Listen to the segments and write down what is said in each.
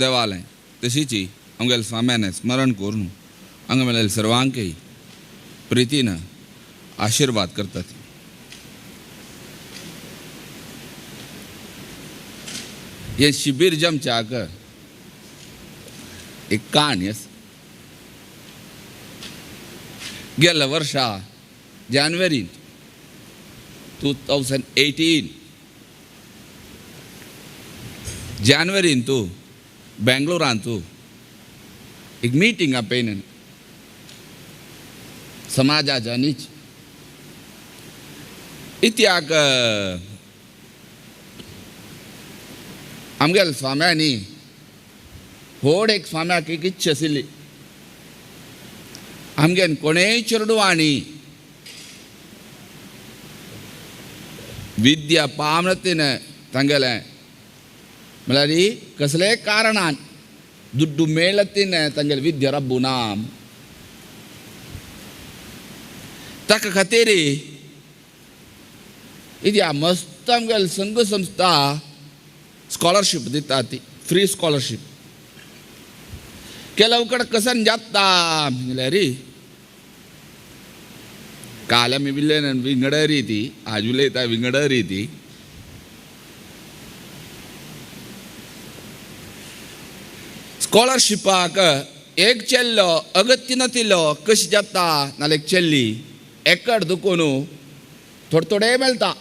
देवालय तशीची आमगेले स्वाम्याने स्मरण करून हांगा सर्वांकय प्रितीन आशीर्वाद करतात. हे शिबीर जमच्याक एक काणी आसा. गेल्ल्या वर्सा जानेवारी 2018 जानेवारीन तूं बेंगलोरान तूं एक मिटींग आपयन समाजाच्या नीच इत्याक आमगेल्या स्वाम्यांनी व्हड एक स्वाम्याक एक इच्छा आशिल्ली आमगेन कोणेय चेडवांनी विद्या पावना तांगेलें म्हळ्यार कसलेय कारणान दुड्डू मेळतीन तांगेले विद्या रब्बू ना ताका खातीर इत्या मस्त आमगेले संघ संस्था स्कॉलरशीप दिता ती फ्री स्कॉलरशीप केल्या कडेन कसन जाता म्हणल्यार काल आमी विल्ले विंगड रिती आज उलयता विंगड रिती स्कॉलरशिपाक एक चेल्लो अगत्य नातिल्लो कशी जाता नाल्यार एक चेल्ली एकड दुकून थोडे थोडे मेळटा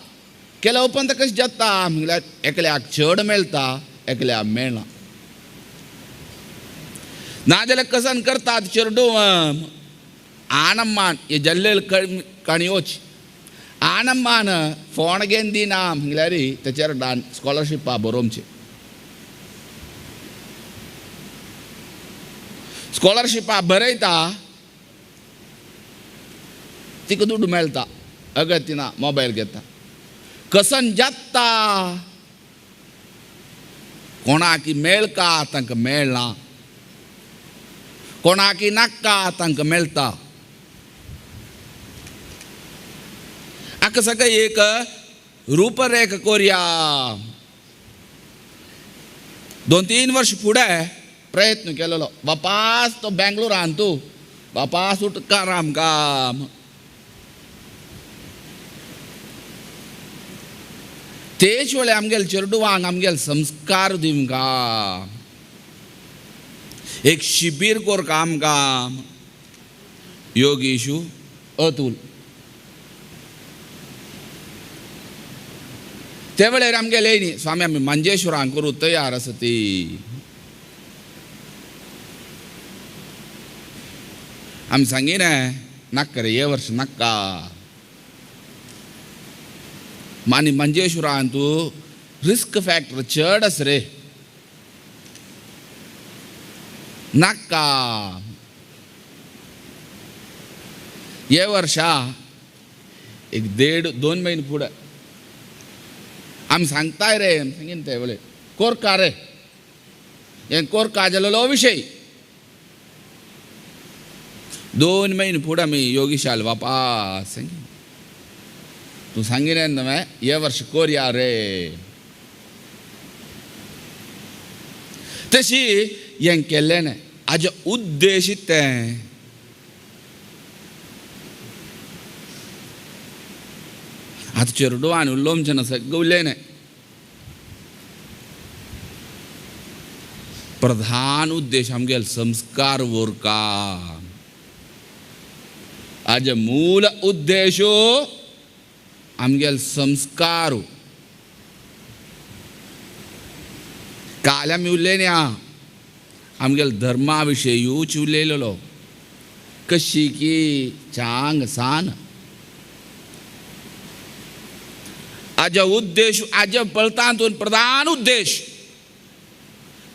केल्या उपरांत कशें जाता म्हणल्यार एकल्याक चड मेळटा एकल्याक मेळना नाजाल्यार कसन करतात चेडूं आनम्मान हे जल्लेल काणयोच आनम्मान फोन घेवन दिना म्हणल्यार तेचेर स्कॉलरशिपा बरोवचे स्कॉलरशिपा बरयता तिका दुडू मेळटा अगतिना मोबायल घेता कसन जाता कोणाकी मेळका तांकां मेळना कोणाकी नाका तांकां मेळटा. आका सगळें एक रूपरेख कोरया 2-3 वर्ष फुडें प्रयत्न केलेलो वापास तो बेंगलोरान तूं वापास उठकार आमकां तेच वेळे आमगेले चेडवांक आमगेले संस्कार दिवंका एक शिबीर कोरका आमकां योगेशू अतुल ते वेळेर आमगेले न्ही स्वामी आमी मंजेश्वरांक करूं तयार आसा ती आमी सांगिना नाका रे हे वर्स नाका आनी मंजेश्वरान तूं रिस्क फॅक्टर चड आसा रे नाका. हे वर्षा एक 1.5-2 म्हयने फुडें आमी सांगताय रे सांगीन ते वेळे कोरका रे हें कोरका जालेलो विशय 2 म्हयने फुडें आमी योगीशाल वापास सांगीन तूं सांगिलें न्हय हे वर्स कोरया रे तशी हें केल्लें न्हय हाजो उद्देश तें आतां चेडवान उलोवचें ना सगळें उलयलें न्हय प्रधान उद्देश आमगेले संस्कार व्हरका हाजो मूल उद्देश आमगेले संस्कार. काल आमी उलयलें आमगेले धर्मा विशयूच उलयलेलो कशी की चांग सान आजो उद्देश आजो पळतांतून प्रधान उद्देश.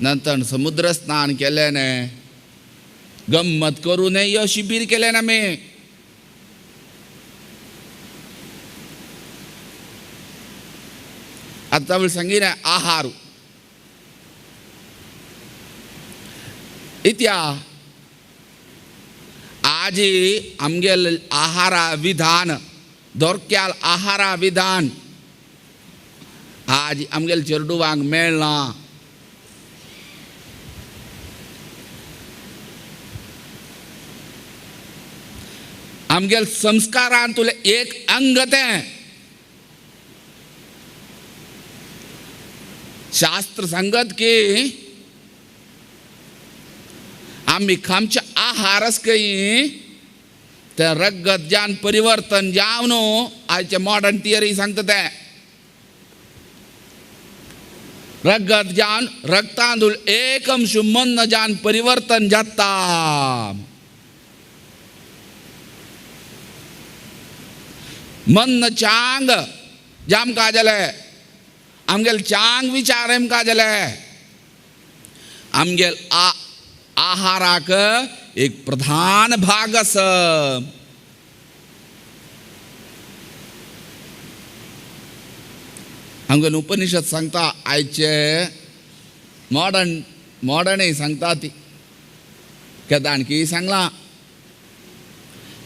नंतर समुद्र स्नान केलें न्हय गम्मत करूं न्हय यो शिबीर केलें ना आमी. आतां सांगिना आहार इत्या आजी आमगेले आहारा विधान दोरक्याल आहारा विधान आज आमगेले चेडवांक मेळना. आमगेल संस्कारान तुले एक अंग तें. शास्त्र सांगत की आमी खामचे आहारच कई ते रगत जान परिवर्तन जावन आयचे मॉडर्न थियरी सांगता तें. रगत जान रक्तांदूल एक अंश मन जान परिवर्तन जाता. मन चांग जाम का जाले आमगेल चांग विचार एम का जाले आमगेल आहाराक एक प्रधान भाग आस. आमगेल उपनिषद सांगता आयचे मॉडर्न मॉडर्नय सांगता ती केदां आणखी सांगलां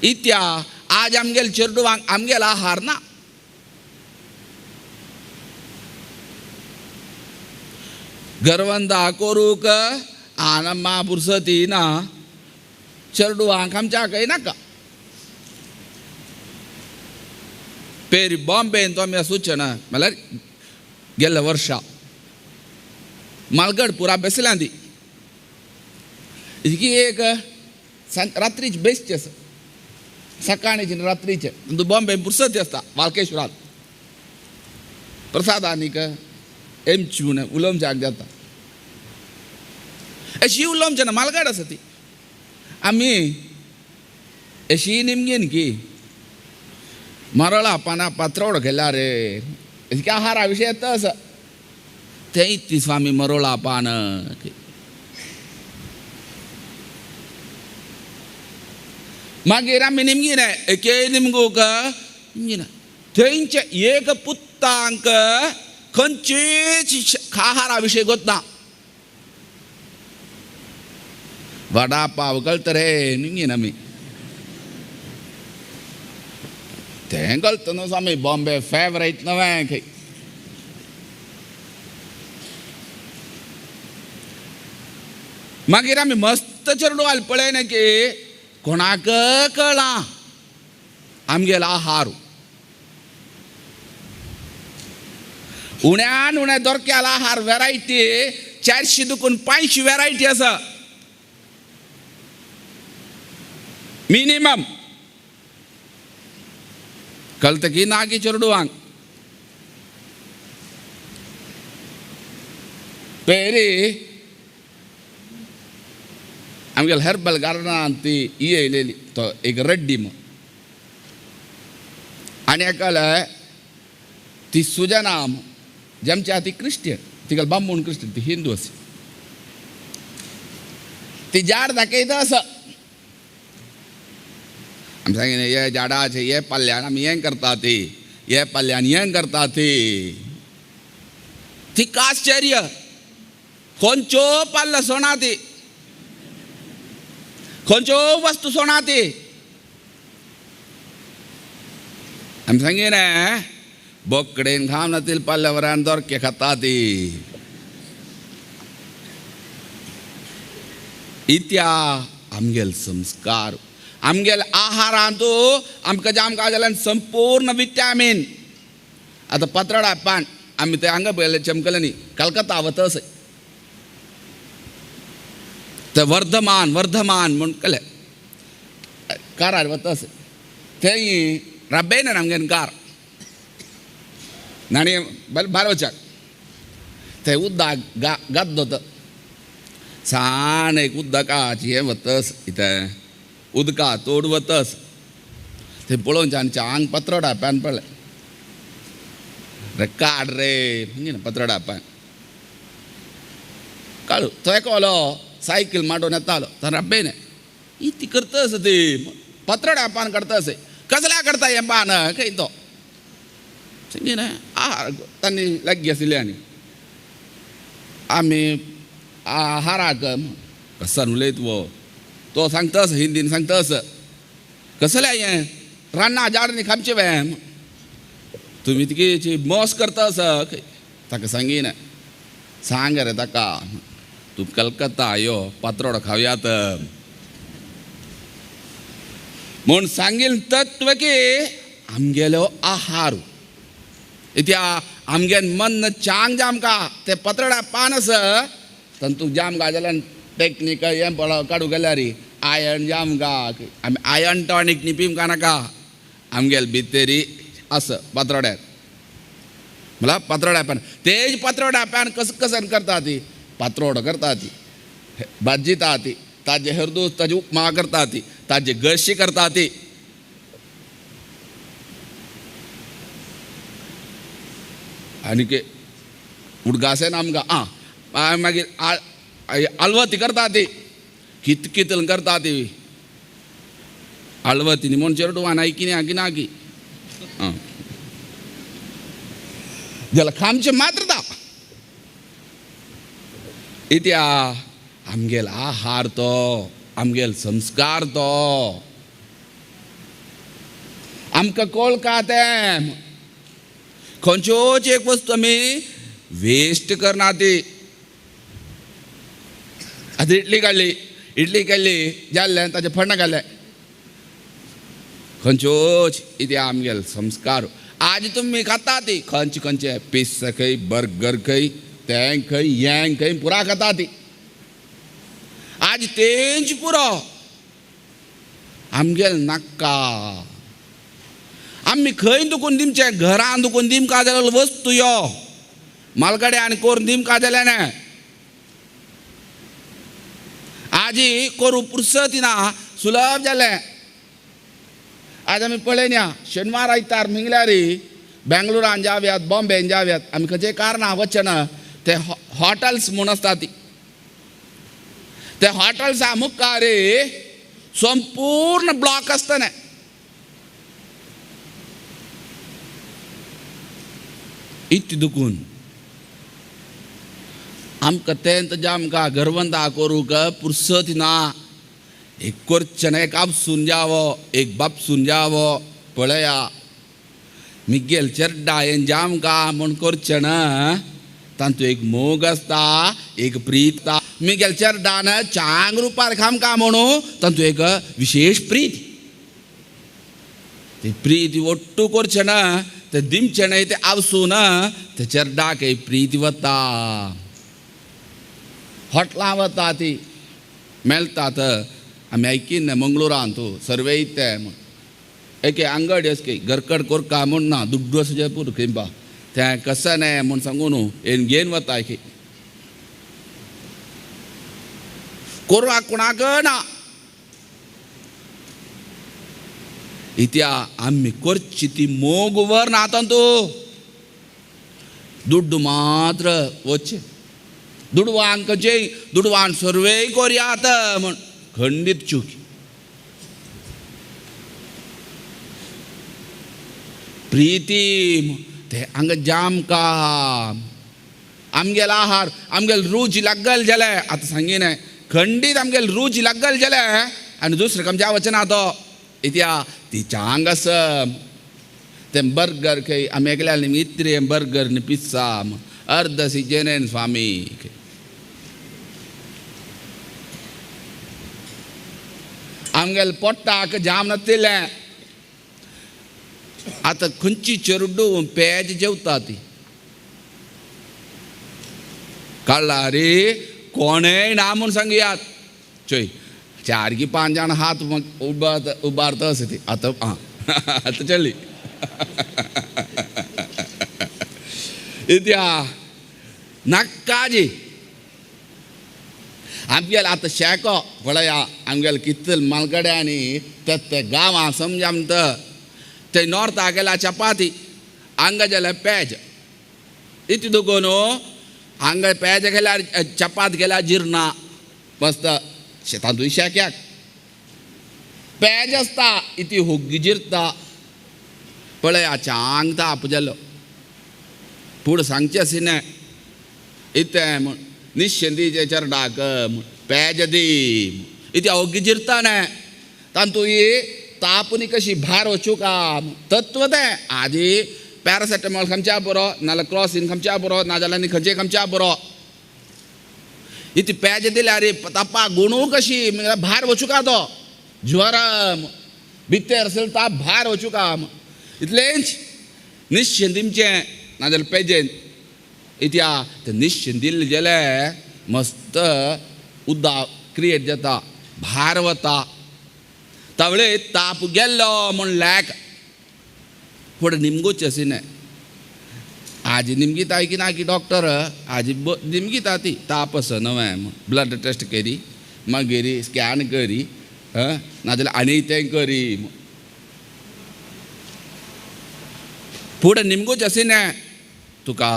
इत्या आज आमगेल चेरडुवांक आमगेल आहार ना. गरवंदा कोरूक आनम्मा पुरसती ना चेरडुवांक आमच्या काय नाका. पेरी बॉम्बेन तो आमी सुचना म्हणल्यार गेल्ल्या वर्षा मालगड पुरा बेसल्या ती इतकी एक रात्रीची बेसची आसा सकाळीची रात्रीचे तूं बॉम्बे पुरसती आसता वालकेश्वरात प्रसाद आनीक एमची म्हूण उलोवच्याक जाता अशी उलोवचें ना मालगड आसा ती आमी अशी निमगीन की मरळा पाना पात्रोड गेल्या रे इतक्या आहारा विशय तस थंय ती स्वामी मरोळा पान मागीर आमी निमगीन एके निमगूक निमगीन थंयचे एक पुत्तांक खंयचीच आहारा विशय गोतना वडा पाव कळत रे निमगीन आमी तें कळत न्हू स्वामी बॉम्बे फेवरेट नवें खंय. मागीर आमी मस्त चेरडुवाल पळयलें की कोणाक कळ्ळां आमगेलो आहार उण्यान उण्या दोरक्याल आहार वेरायटी 400 दुकून 500 वेरायटी आसा मिनिमम. कळत की ना की चेरडुवांक पेरी आमगेल हर्बल गार्डनान ती येयलेली तो एक रड्डी म्हण आनी एकले ती सुजना जेमच्या ती क्रिस्टियन तिका बामूण क्रिस्टियन ती हिंदू आसा ती झाड दाखयता आसा. आमी सांगिल्लें हे झाडाचे हे पाल्यान आमी हें करता ती हे पाल्यान हें करता ती तिका आश्चर्य खंयच्यो पाल्ल सोणा ती खंयच्यो वस्तू सोणा ती. आमी सांगिल्लें बोकडेन खावन नातील पाल्ल्या दोरके खाता ती. इत्या आमगेल संस्कार आमगेल आहारांत आमकां जे आमकां जाल्यार संपूर्ण विटामीन. आतां पत्राडा पान आमी ते हांगा पळयलें चमकलें न्ही कलकत्ता वता अशें ते वर्धमान वर्धमान म्हूण कळ्ळें कारार वता अशें थंय रब्बेन आमगेन कार आनी भायर वचाक थंय उदक गाद्द वता सान एक उदकाची हें वतस इतें उदका तोड वतस थंय पळोवन आनी आंग पत्रोडा पॅन पडलें रे काड रे म्हणजे ना पत्रोडा पॅन काडू तो एकलो सायकल मांडोवन येतालो तो रब्बेन ती करता आसा ती पत्रोडा पान काडता अशें कसल्या करता हें पान खंय तो सांगी ना आहार तांणी लागीं आशिल्ले आनी आमी आहाराक कसन उलयत वो तो सांगता असं हिंदीन सांगता असं कसलें हें रान्ना झाड न्ही खामचें वें तुमी तिकी मोस करता असं ताका सांगिना सांग रे ताका तूं कलकत्ता यो पात्रोडो खावयात. म्हूण सांगील तत्व की आमगेलो आहार इत्या आमगे मन चांग जामका ते पत्रडा पान आसा तांतू जाम गा जाल्यार टॅक्नीक हें पळो काडू गेल्यार आयर्न जाम गा आमी आयर्न टॉनीक न्ही पिवंक नाका आमगेल भितरी आसा पत्रोड्यार म्हणल्यार पत्रोड्या पान तेज पत्रोड्या पान कसं कसन करता ती पात्रोडो करता ती भाजिता ती ताजे हरदूस ताजी उपमा करता ती ताजी गशी करता ती. आनी उडगासेन आमकां आं मागीर आलवती करता ती कित कितल करता ती आलवती न्ही म्हूण चेरडुवान आयकी आगी नागी आं जाल्यार खामचें मात्र ता इत्या आमगेल आहार तो आमगेल संस्कार तो आमकां कोळका तें खंयच्योच एक वस्तू आमी वेस्ट करना ती. आतां इडली काडली इडली केली जाल्लें ताचें फण्ण घालें खंयच्योच इत्या आमगेल संस्कार. आज तुमी खाता ती खंयचे खंयचे पिस्स खंय बर्गर खंय तें खंय हें खंय पुरा खाता ती आज तेंच पुरो आमगेल नाका. आमी खंय दुकून दिमचें घरान दुकून दिमका जाल्यार वस्तू यो मालगडे आनी करून दिमका जाल्यार न्हय आजी करूं पुरसत ना सुलभ जालें. आज आमी पळयना शेनवार आयतार मिंगल्यार बेंगलोरान जावयात बॉम्बेन जावयात आमी खंयचे कारणां वचना ते हॉटेल्स म्हूण आसता ती ते हॉटेल्सा मुखार संपूर्ण ब्लॉक आसतना इतलें दुखून आमकां तें तेजें आमकां गर्वंता करूंक पुरसत ना. एक करचें एक आपसून जावो एक बापसून जावो पळया मिगेल चेड्डा हें जामका म्हूण करचें ना तांतू एक मोग आसता एक प्रीत मिगेल चेड्डान चांग रुपार खामका म्हणून तांतू एक विशेश प्रीत ती प्रीत ಒಟ್ಟು करचें ना ते दिमचें न्हय ते आवसून ते चेड्डाक एक प्रीत वता. हॉटलां वता ती मेळटात आमी आयकीन मंगळुरान तूं सर्वे ते म्हूण एके अंगडी अशें घरकड कोरका म्हूण ना दुड्डू आसा पुरो खंयपा तें कशें न्हय म्हूण सांगू न्हू येन घेवन वता एके कोराक कोणाक ना. इत्या आमी करची ती मोग वर ना तातूंत दुड्डू मात्र वचचें दुडवान खंयचेय दुडवान सर्वेय कोरयात म्हूण खंडीत चूक. प्रिती ते हांगा जामका आमगेल आहार आमगेल रूच लागल जालें आतां सांगिना खंडीत आमगेल रूच लागल जालें आनी दुसरें खंयच्या वचना तो इत्या ती चांग आसा तें बर्गर खंय आमी एकल्या इतरे बर्गर न्ही पिझ्झा अर्द सिजेनेन स्वामी आमगेल पोट्टाक जाम नातिल्लें. आतां खंयची चेरडू पेज जेवता ती कळ्ळा रे कोणेय ना म्हूण सांगयात चोय 4 की 5 जाण हात उबारता आसा ती आतां आं आतां चली इत्या नाकाजी आमगेल आतां शेको पळया आमगेल कितल मालगड्यांनी ते गांवां समजामता ते नॉर्था गेल्या चपाती हांगा जाल्यार पेज इतलें दुखून हांगा पेज गेल्यार चपात गेल्यार जिरना मस्त शेतांतूय शेक्याक पेज आसता इती हुग्गी जिरता पळया चांग ताप जालो पूण सांगचें आशिल्लें इतें म्हूण निश्चेंदीचें चेरडाक म्हूण पेज दी इती ओग्गी जिरता न्हय तातूंत ताप न्ही कशी भार वचूंक तत्व तें आदी पॅरासेटामॉल खमच्या पुरो नाजाल्यार क्रॉसीन खमच्या पुरो नाजाल्यार न्ही खंयचे खमच्या पुरो इती पेज दिल्यार तापा गुणू कशी भायर वचूंक तो ज्वरम भितर आसल ताप भायर वचूं काम इतलेंच निश्चित दिमचें नाजाल्यार पेजेन इत्या तें निश्चित दिल्लें जाल्यार मस्त उदक क्रिएट जाता भायर वता तावळे ताप गेल्लो म्हूण लॅक फुडें निमगूच आशिल्लें आजी निमगिता की ना की डॉक्टर आजी निमगिता ती ताप आसा नवें ब्लड टेस्ट करी मागीर स्कॅन करी नाजाल्यार आनी तें करी फुडें निमगूच आशिल्लें तुका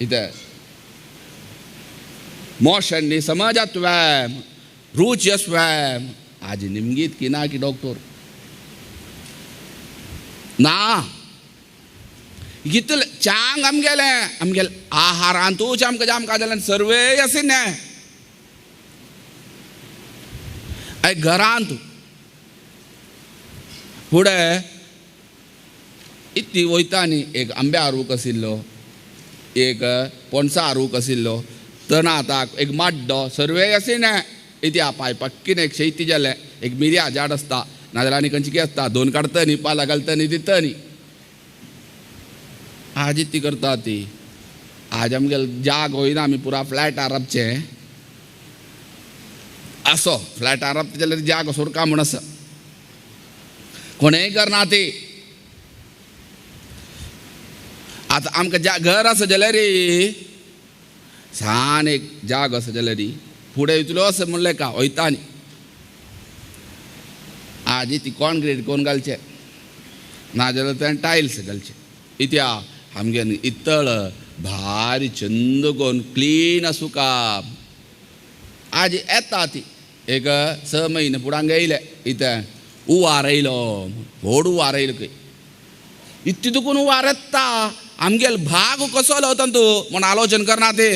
इतें मोशन न्ही समाजात व्यायाम रूच यस व्यायाम आजी निमगीत की ना की डॉक्टर ना कितले चांग आमगेलें आमगेलें आहारांतूच आमकां जामकां जालें सर्वे आशिल्लें घरांत फुडें इतली वयता न्ही एक आंब्या रूख आशिल्लो एक पणसा रूख आशिल्लो तणाताक एक माड्डो सर्वे आशिल्लें इत्या पांय पक्कीन एक शेती जालें एक मिरया झाड आसता नाजाल्यार आनी खंयची कितें आसता दोन काडटा न्ही पाला घालता न्ही दिता न्ही आज ती करता ती आज आमगेले जाग वयना आमी पुरा फ्लॅटार राबचें असो फ्लॅटार राबता जाल्यार जाग सोरका म्हूण आसा कोणेय करना ती आतां आमकां जा घर आसा जाल्यार सान एक जाग आसा जाल्यार फुडें इतलो आसा म्हणलें का वयता न्ही आजी ती कॉन्क्रीट कोण घालचें नाजाल्यार तें टायल्स घालचें इत्या आमगे इतळ भारी चंद कोन क्लीन आसूं का आज येता ती एक 6 म्हयने फुडांक येयले इतें उवार येयलो व्हड उवार येयलो खंय इतली दुखून उवार येता आमगेलो भाग कसो वता तूं म्हूण आलोचन करना ते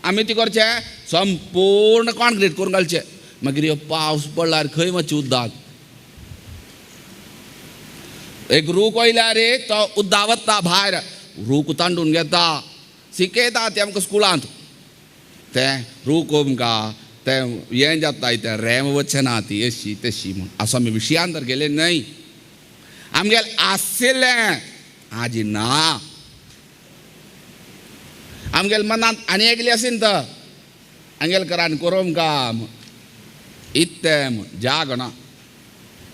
आमी ती करचें संपूर्ण कॉन्क्रीट करून घालचें मागीर ह्यो पावस पडल्यार खंय मातशें उदक एक रूख वयल्यार रे तो उदक वता भायर रूख तांडून घेता शिकयता ते आमकां स्कुलांत तें रूख आमकां तें हें जाता तें रेम वचना ती अशी तशी म्हूण असो आमी विशयान तर गेले न्हय आमगेलें आशिल्लें आजी ना आमगेले मनांत आनी एकली आशिल्लें तर आमगेले घरान करोम काम इत्तें म्हूण जाग ना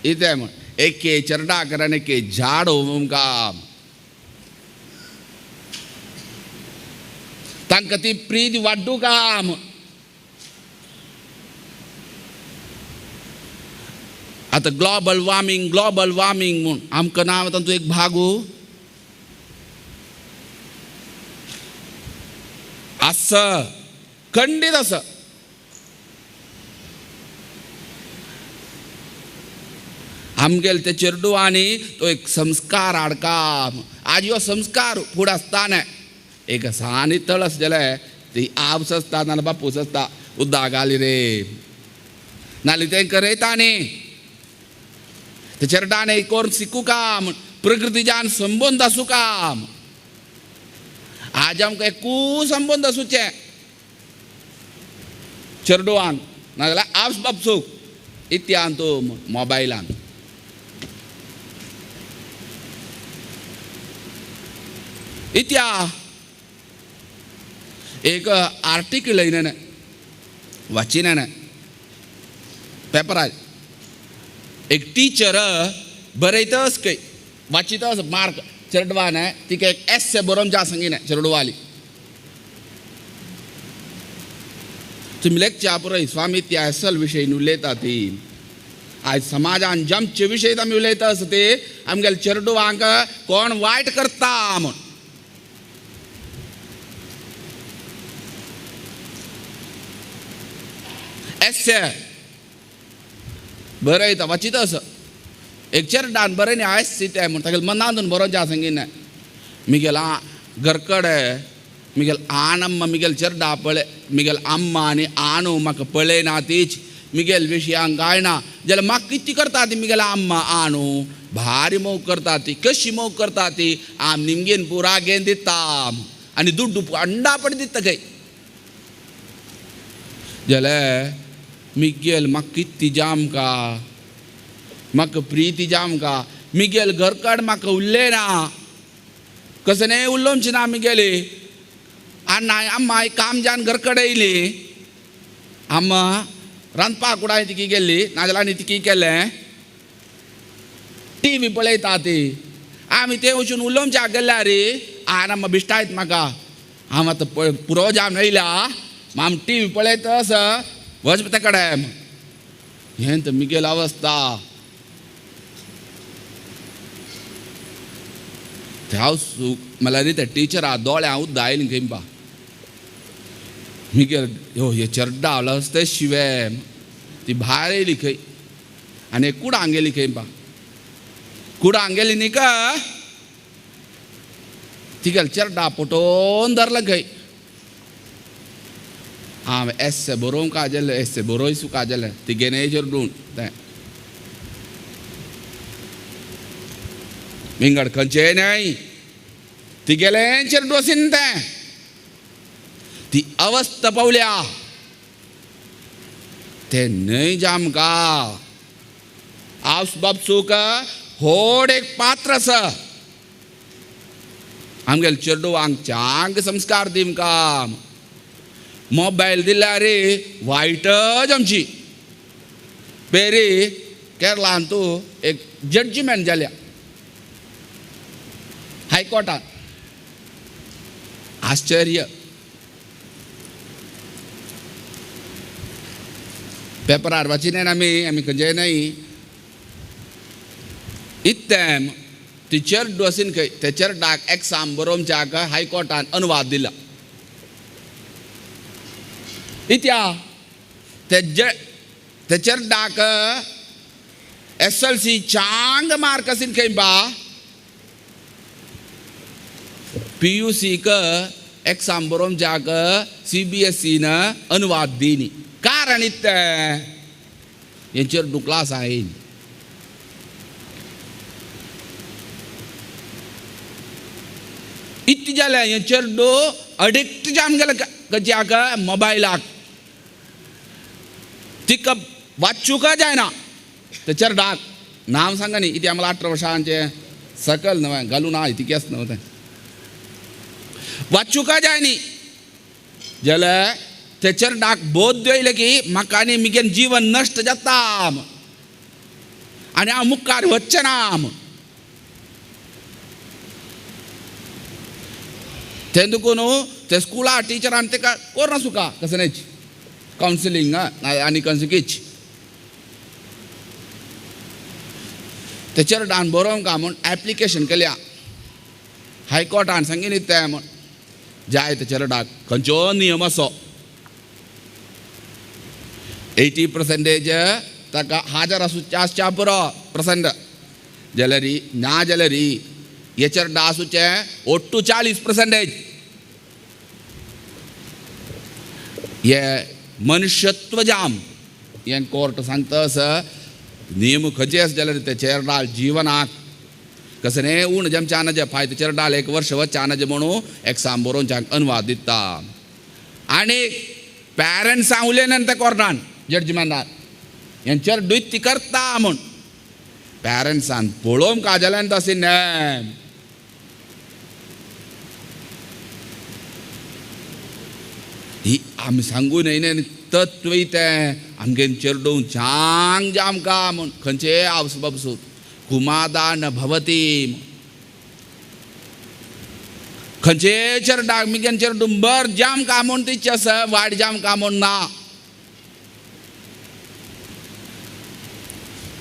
इतें म्हूण एके चरडा करान एके झाड काम तांकां ती प्रीत वाड्डू काम आतां ग्लोबल वॉर्मिंग ग्लोबल वॉर्मिंग म्हूण आमकां ना तातूंत एक भागू आसा खंडीत आसा आमगेले ते चेरडुवांनी तो एक संस्कार हाडका आज ह्यो संस्कार फुडें आसता एक सान तळ आसा जाल्यार ती आवस आसता नाल्यार बापूस आसता उदक घाली रे नाल्यार तें करयता न्ही ते चेरडान कोर शिकू काम प्रकृतीच्यान संबंद आसूं काम आज आमकां एकूय संबंद आसूचें चेरडुवान नाजाल्यार आवस बापसूक इत्यान तूं मोबायलान इत्या एक आर्टिकल येयलें वाचिना पेपरार एक टिचर बरयतच खंय वाचितच मार्क चेरडवान तिका एक एसे बरोवन जा सांगिना चेरडुवाली तुमी लेखच्या पुरय स्वामी त्या असल विशयी उलयता ती आयज समाजान जमचे विशय आमी उलयता आसा ते आमगेले चेरडुवांक कोण वायट करता म्हूण एसे बरयता वाचित आसा एक चेरडान बरें न्ही आयस तें म्हूण तागेले मनांतून बरोवन जा सांगिना मिगेल घरकडे मिगेल आनम्मा मिगेल चेरडा पळय मिगेल अम्मा आनी आणू म्हाका पळयना तीच मिगेल विशयांक कांय ना जाल्यार म्हाका कितें करता ती मिगेल अम्मा आणू भारी मोग करता ती कशी मोग करता ती आम निमगेन पुरा घेवन दिता आनी दुड्डू अंडा पण दिता खंय जाल्यार मिगेल म्हाका कितें जाम का म्हाका प्रिती जामका मिगेल घरकड म्हाका उल्लें ना कसं न्ही उलोवची ना आमी गेली आनी अम्मा काम जावन घरकडेन येयली अम्मा रांदपाक कुडाय तिकी गेल्ली नाजाल्यार आनी तिकी केलें टी व्ही पळयता ती आमी ते वचून उलोवच्या गेल्यार रे आनी अम्मा बिश्टायत म्हाका हांव आतां पळय पुरो जावन येयल्या आमी टी व्ही पळयता आसा वच ते कडेन हें तर मिगेल अवस्था. हांव म्हणल्यार त्या टिचरा दोळ्यां उद्दां आयलीं खंय पा मिगेल यो हे चेड्डा ते शिवे ती भायर येयली खंय आनी कुडां गेली खंय पा कुडां गेली न्ही का तिगेल चेड्डा पटोवन धरलें खंय. हांव एस्से बरोवंक आजेलें एस्से बरोय सुका आजेलें तिगेलें चेडून तें विंगड खंयचें न्हय तिगेलें चेडूं आशिल्लें तें ती अवस्था पावल्या तें न्हय जामका आवस बापसूक होड एक पात्र आसा आमगेले चेडवांक चांग संस्कार दिमका मोबायल दिल्यार रे वायटच आमची पेरी केरळान तूं एक जजमेंट जाल्या हायकोर्टान. आश्चर्य पेपरार वाचिनाय आमी आमी खंयचेय न्हय इत्तेम ती चेड्डू आसीन खंय ते चेड्डाक एक्साम बरोवच्याक हायकोर्टान अनुवाद दिला. इत्या ते चेड्डाक SLC चांग मार्क आसीन खंय बा PUC exam बरोवच्याक CBSE अनुवाद दिनी कारण इत्तें हें चेड्डू क्लास आयन. इत्त जालें हें चेड्डू अडिक्ट जावन गेलें खंयच्याक मोबायलाक तिका वाचूंक जायना ते चेड्डाक नांव सांगा न्ही इतलें आमकां 18 वर्सांचें सकल न्हय घालूं ना इतकेंच न्हय तें वाचूंक जाय न्ही जाल्यार ते चेड्डाक बोध येयलें की म्हाका आनी म्हगेलें जीवन नश्ट जाता आनी हांव मुखार वचचें ना. तें देखून ते स्कुला टिचरान ताका कोरना सुका कसं न्हय कावन्सिलींग आनी कंसकीच ते चेड्डान बरोवंक म्हूण एप्लिकेशन केल्या हायकोर्टान सांगिल्लें तें म्हूण जाय ते चेड्डाक खंयचो नियम असो 80% ताका हाजर आसूच्या आसच्या पुरो प्रसंट जाल्यार ना जाल्यार हे चेड्डा आसूचें ओट्टू 40% हे मनुष्यत्व जाम हें कोर्ट सांगता आसा नियम खंयचे आसा जाल्यार ते चेड्डा जिवनाक कसं न्ही ऊण जमच्या नजे फायदे चेड्डाल 1 वर्ष वचच्या नजे म्हणून एक्साम बरोवच्याक अनुवाद दिता आनी पॅरंट्सां उलयना त्या कोर्टान जजमेंटान हें चेड्डू ती करता म्हूण पॅरंट्सान पळोवंक जाल्यार तशें न्हय. ही आमी सांगू न्हय न्हय तत्व तें आमगे चेडूं चांग जामका म्हूण खंयचे आवस बाबसूत कुमादान भवती खंयचे चेड्डाक मिगेन चेड्डू बर जाम का म्हूण तिचे आसा वायट जाम का म्हूण ना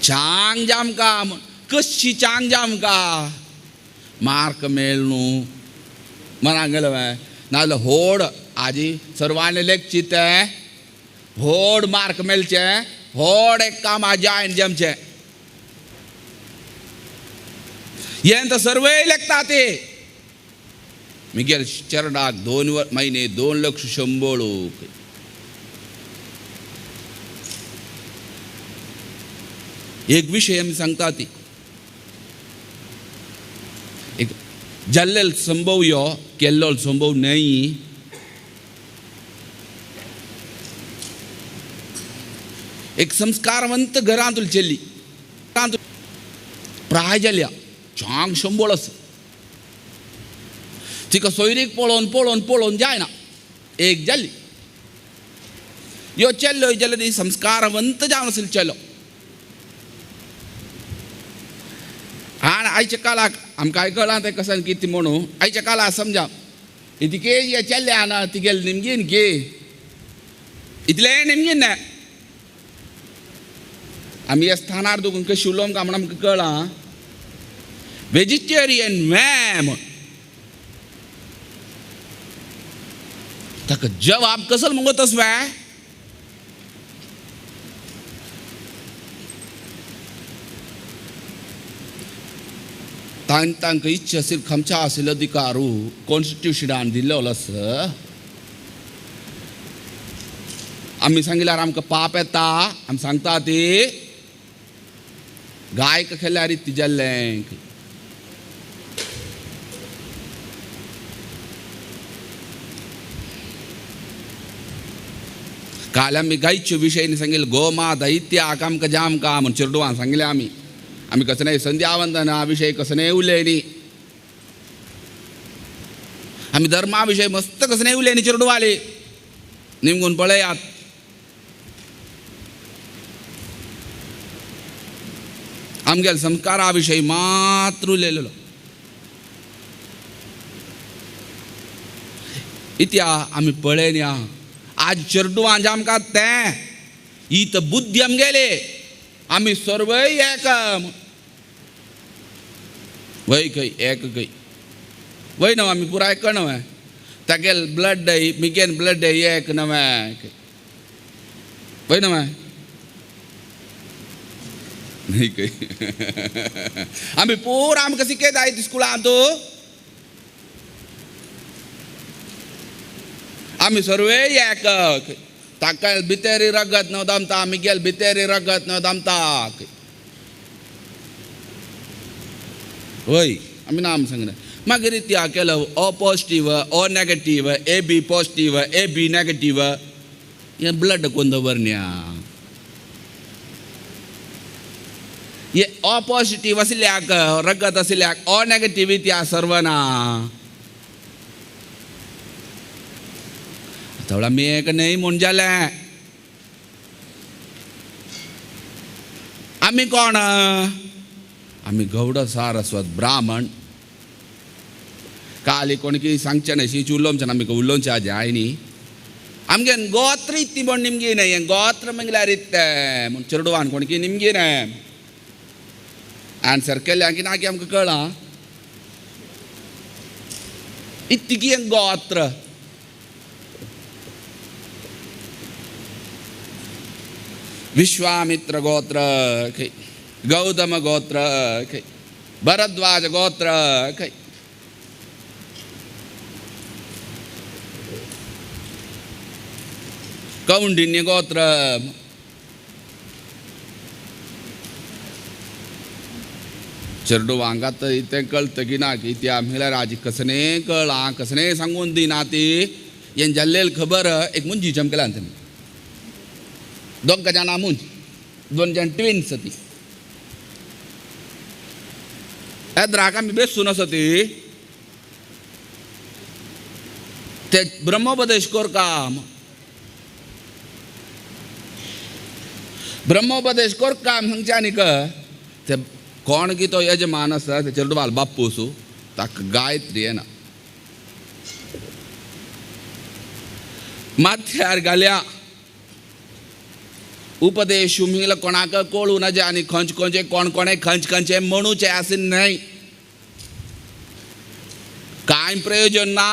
चांग जाम का म्हूण कशी चांग जाम का मार्क मेळ न्हू मना गेलो नाजाल्यार होड आजी सर्वांनी लेखची तें होड मार्क मेळचें होड एक काम जॉयन जमचें हें तर सर्वय लेखता ते. मिगेल चेड्डाक 2 महिने 2 लक्ष शंबळ एक विशय आमी सांगता ती एक जाल्लेल संभव यो केल्लो संभव न्हय. एक संस्कारवंत घरांत चेल्ली प्राय जाल्या चांग शंबळ आसा. तिका सोयरीक पळोवन पळोवन पळोवन जायना एक जाली. ह्यो चेल्लो जाल्यार ती संस्कारवंत जावन आशिल्लो चेलो. आनी आयच्या काळाक आमकां कळ्ळां तें कशें कितें म्हणून. आयच्या काळाक समजा इतके हे चेल्ले ना तिगेले निमगीन गे इतलें निमगीन ना. आमी ह्या स्थानार दुखून कशें उलोवंक म्हण आमकां कळ्ळां. वेजिटेरियन मॅम ताका जवाब कसो मुगो तसो वे. तांकां इच्छा आशिल्ली खमच्या आशिल्लो अधिकारू कॉन्स्टिट्युशनान दिल्लो आसा. आमी सांगिल्यार आमकां पाप येता. आमी सांगता ती गायक खेळ्ळ्यार इत्ती जाल्लें. काल आमी गायचे विशयी सांगिल्लें गोमाता इत्याक आमकां जामकां म्हूण चेरडुवान सांगिल्लें. आमी आमी कसं नाही संध्यावंदना विशय कसं नाही उलयनी. आमी धर्मा विशय मस्त कसं नाही उलयनी चेरडुवाले. निमगून पळयात आमगेले संस्कारा विशय मात्र उलयलेलो. इत्या आमी पळयन्या आज चेरडुवां आमकां तें ही तर बुद्धी आमगेले. आमी सर्वय एक वय खंय एक खंय वय न्हू आमी पुराय एक न्हय. तागेल ब्लड मिगेन ब्लड एक न्हय वय न्हय न्हय खंय. आमी पुरा आमकां शिकयता स्कुलांत. आमी सर्वे एक. ताका भितरी रगत न्हू दमता मिगेल भितरी रगत न्हू दमता. वय आमी नाम सांगना. मागीर त्या केलो O positive O negative A B positive A B negative हें ब्लड कोण दवरन्या. हे ओ पॉजिटीव आशिल्ल्याक रगत आशिल्ल्याक ओ नेगेटीव त्या सर्वना. थोडा मी एक न्हय म्हूण जालें. आमी कोण? आमी गौड सारस्वत ब्राह्मण. काली कोण कितें सांगचें न्हय शी उलोवचें ना. आमी उलोवचें जाय न्ही. आमगे गोत्र इत्ती म्हण निमगी न्हय. हें गोत्र म्हणल्यार इत्तें म्हूण चेरडुवान कोण कितें निमगी न्हय. आन्सर केल्या की ना की आमकां कळ्ळां इत्ती हें गोत्र. विश्वामित्र गोत्र खंय, गौतम गोत्र खंय, भरद्वाज गोत्र खंय. कौंडिन्य गोत्र. चेरडुवांक आतां तें कळटा की ना की त्या म्हणल्यार आजी कसलें कळ्ळां कसलें सांगून दिना ती हें जाल्लेली खबर एक मुंजी चमकेल्यान तेमी दोग जाणां मुंज दोन जाण ट्विन्स ती. एद्राक आमी बेसून आसा ती ते ब्रह्मोपदेश कोरका. ब्रह्मोपदेश कोरका सांगचे आनीक ते कोण की तो यजमान आसा ते चेरडुवाल बाप्पूस ताका गायत्री येना. माथ्यार घाल्या उपदेश म्हणल्यार कोणाक कळूं नजे आनी खंयचे खंयचे कोण कोणें खंयचे खंयचे म्हणूचें आसून न्हय. कांय प्रयोजन ना.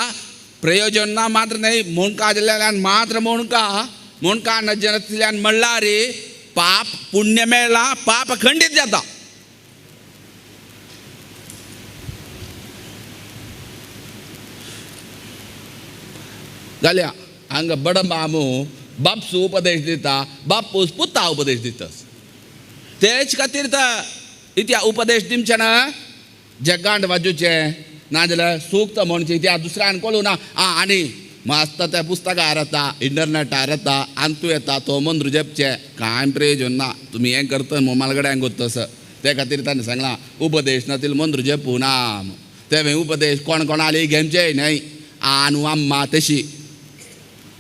प्रयोजन ना मात्र न्हय मुणका जाल्ल्यान मात्र मुणका मुणका नजनासल्यान म्हणल्यार पाप पुण्य मेळ्ळां पाप खंडीत जाता. जाल्या हांगा बडमामू बापसू उपदेश दिता बापूस पुता उपदेश दिता. तेच खातीर तर इत्या उपदेश दिवचे ना जगांत वाजूचें नाजाल्यार सूक्त म्हणचें त्या दुसऱ्यान कळूं ना. आं आनी मस्त त्या पुस्तकार येता इंटरनेटार येता आनी तूं येता तो मंत्र जपचें कांय प्रयोजन ना. तुमी हें करता मोमाल कडेन तसो ते खातीर ताणें सांगलां उपदेश नातील मंत्र जपू ना. तें उपदेश कोण कोणाली घेवचे न्हय. आनू अम्मा तशी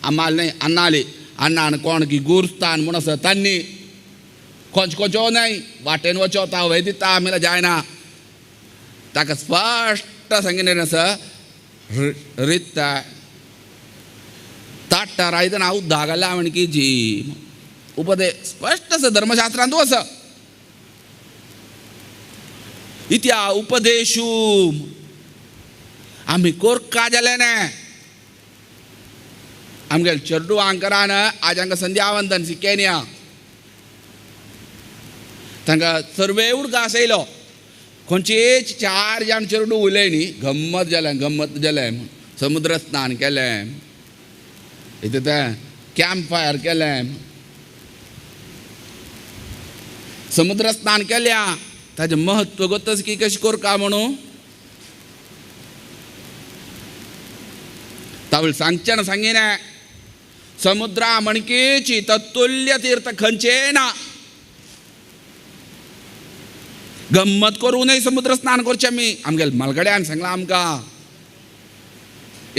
अम्माली न्हय अन्नाली अण्णान कोण की गुरुस्थान म्हूण आसा तांणी खंयचो खंयचो न्हय वाटेन वचो ता वय दिता आमी जायना. ताका स्पश्ट सांगिल्लें आसा रित्ता ताट्टा रायतना उद्दा घाल्या म्हणकी जी उपदेश स्पश्ट आसा धर्मशास्त्रांतू आसा. इत्या उपदेशू आमी कोरका जाले ना. आमगेले चेडवांकरान आज हांगा संध्यावंदन शिकेन्या तांकां सर्वे उडगास येयलो. खंयचेच 4 जाण चेडूं उलय न्ही गम्मत जालें गम्मत जालें. समुद्र स्नान केलें, इतें तें कॅम्प फायर केलें, समुद्र स्नान केल्या. ताजें म्हत्व गोतच की कशें करका म्हणून तावळ सांगचें ना सांगिना. समुद्रा म्हणकेची तत्तुल्य तीर्थ खंयचें ना. गम्मत करूं नये समुद्र स्नान करचें आमी. आमगेले मालगड्यान सांगलां आमकां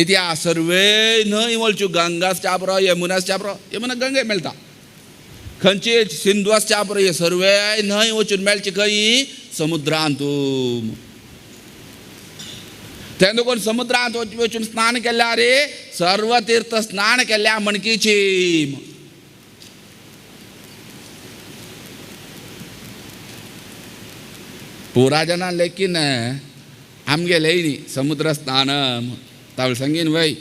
इतिहास सर्वे न्हंय वळच्यो गंगास चाबरो यमुनास चाबरो यमुना गंगे मेळटा खंयचे सिंधुआस चाबरो हे सर्वे न्हंय वचून मेळचे खंय समुद्रांत. तें देखून समुद्रांत वचून स्नान केल्यार रे सर्व तीर्थ स्नान केल्या म्हणकीची. पुरा जाणां लेकीन आमगेले न्ही समुद्र स्नान तावळ सांगीन वय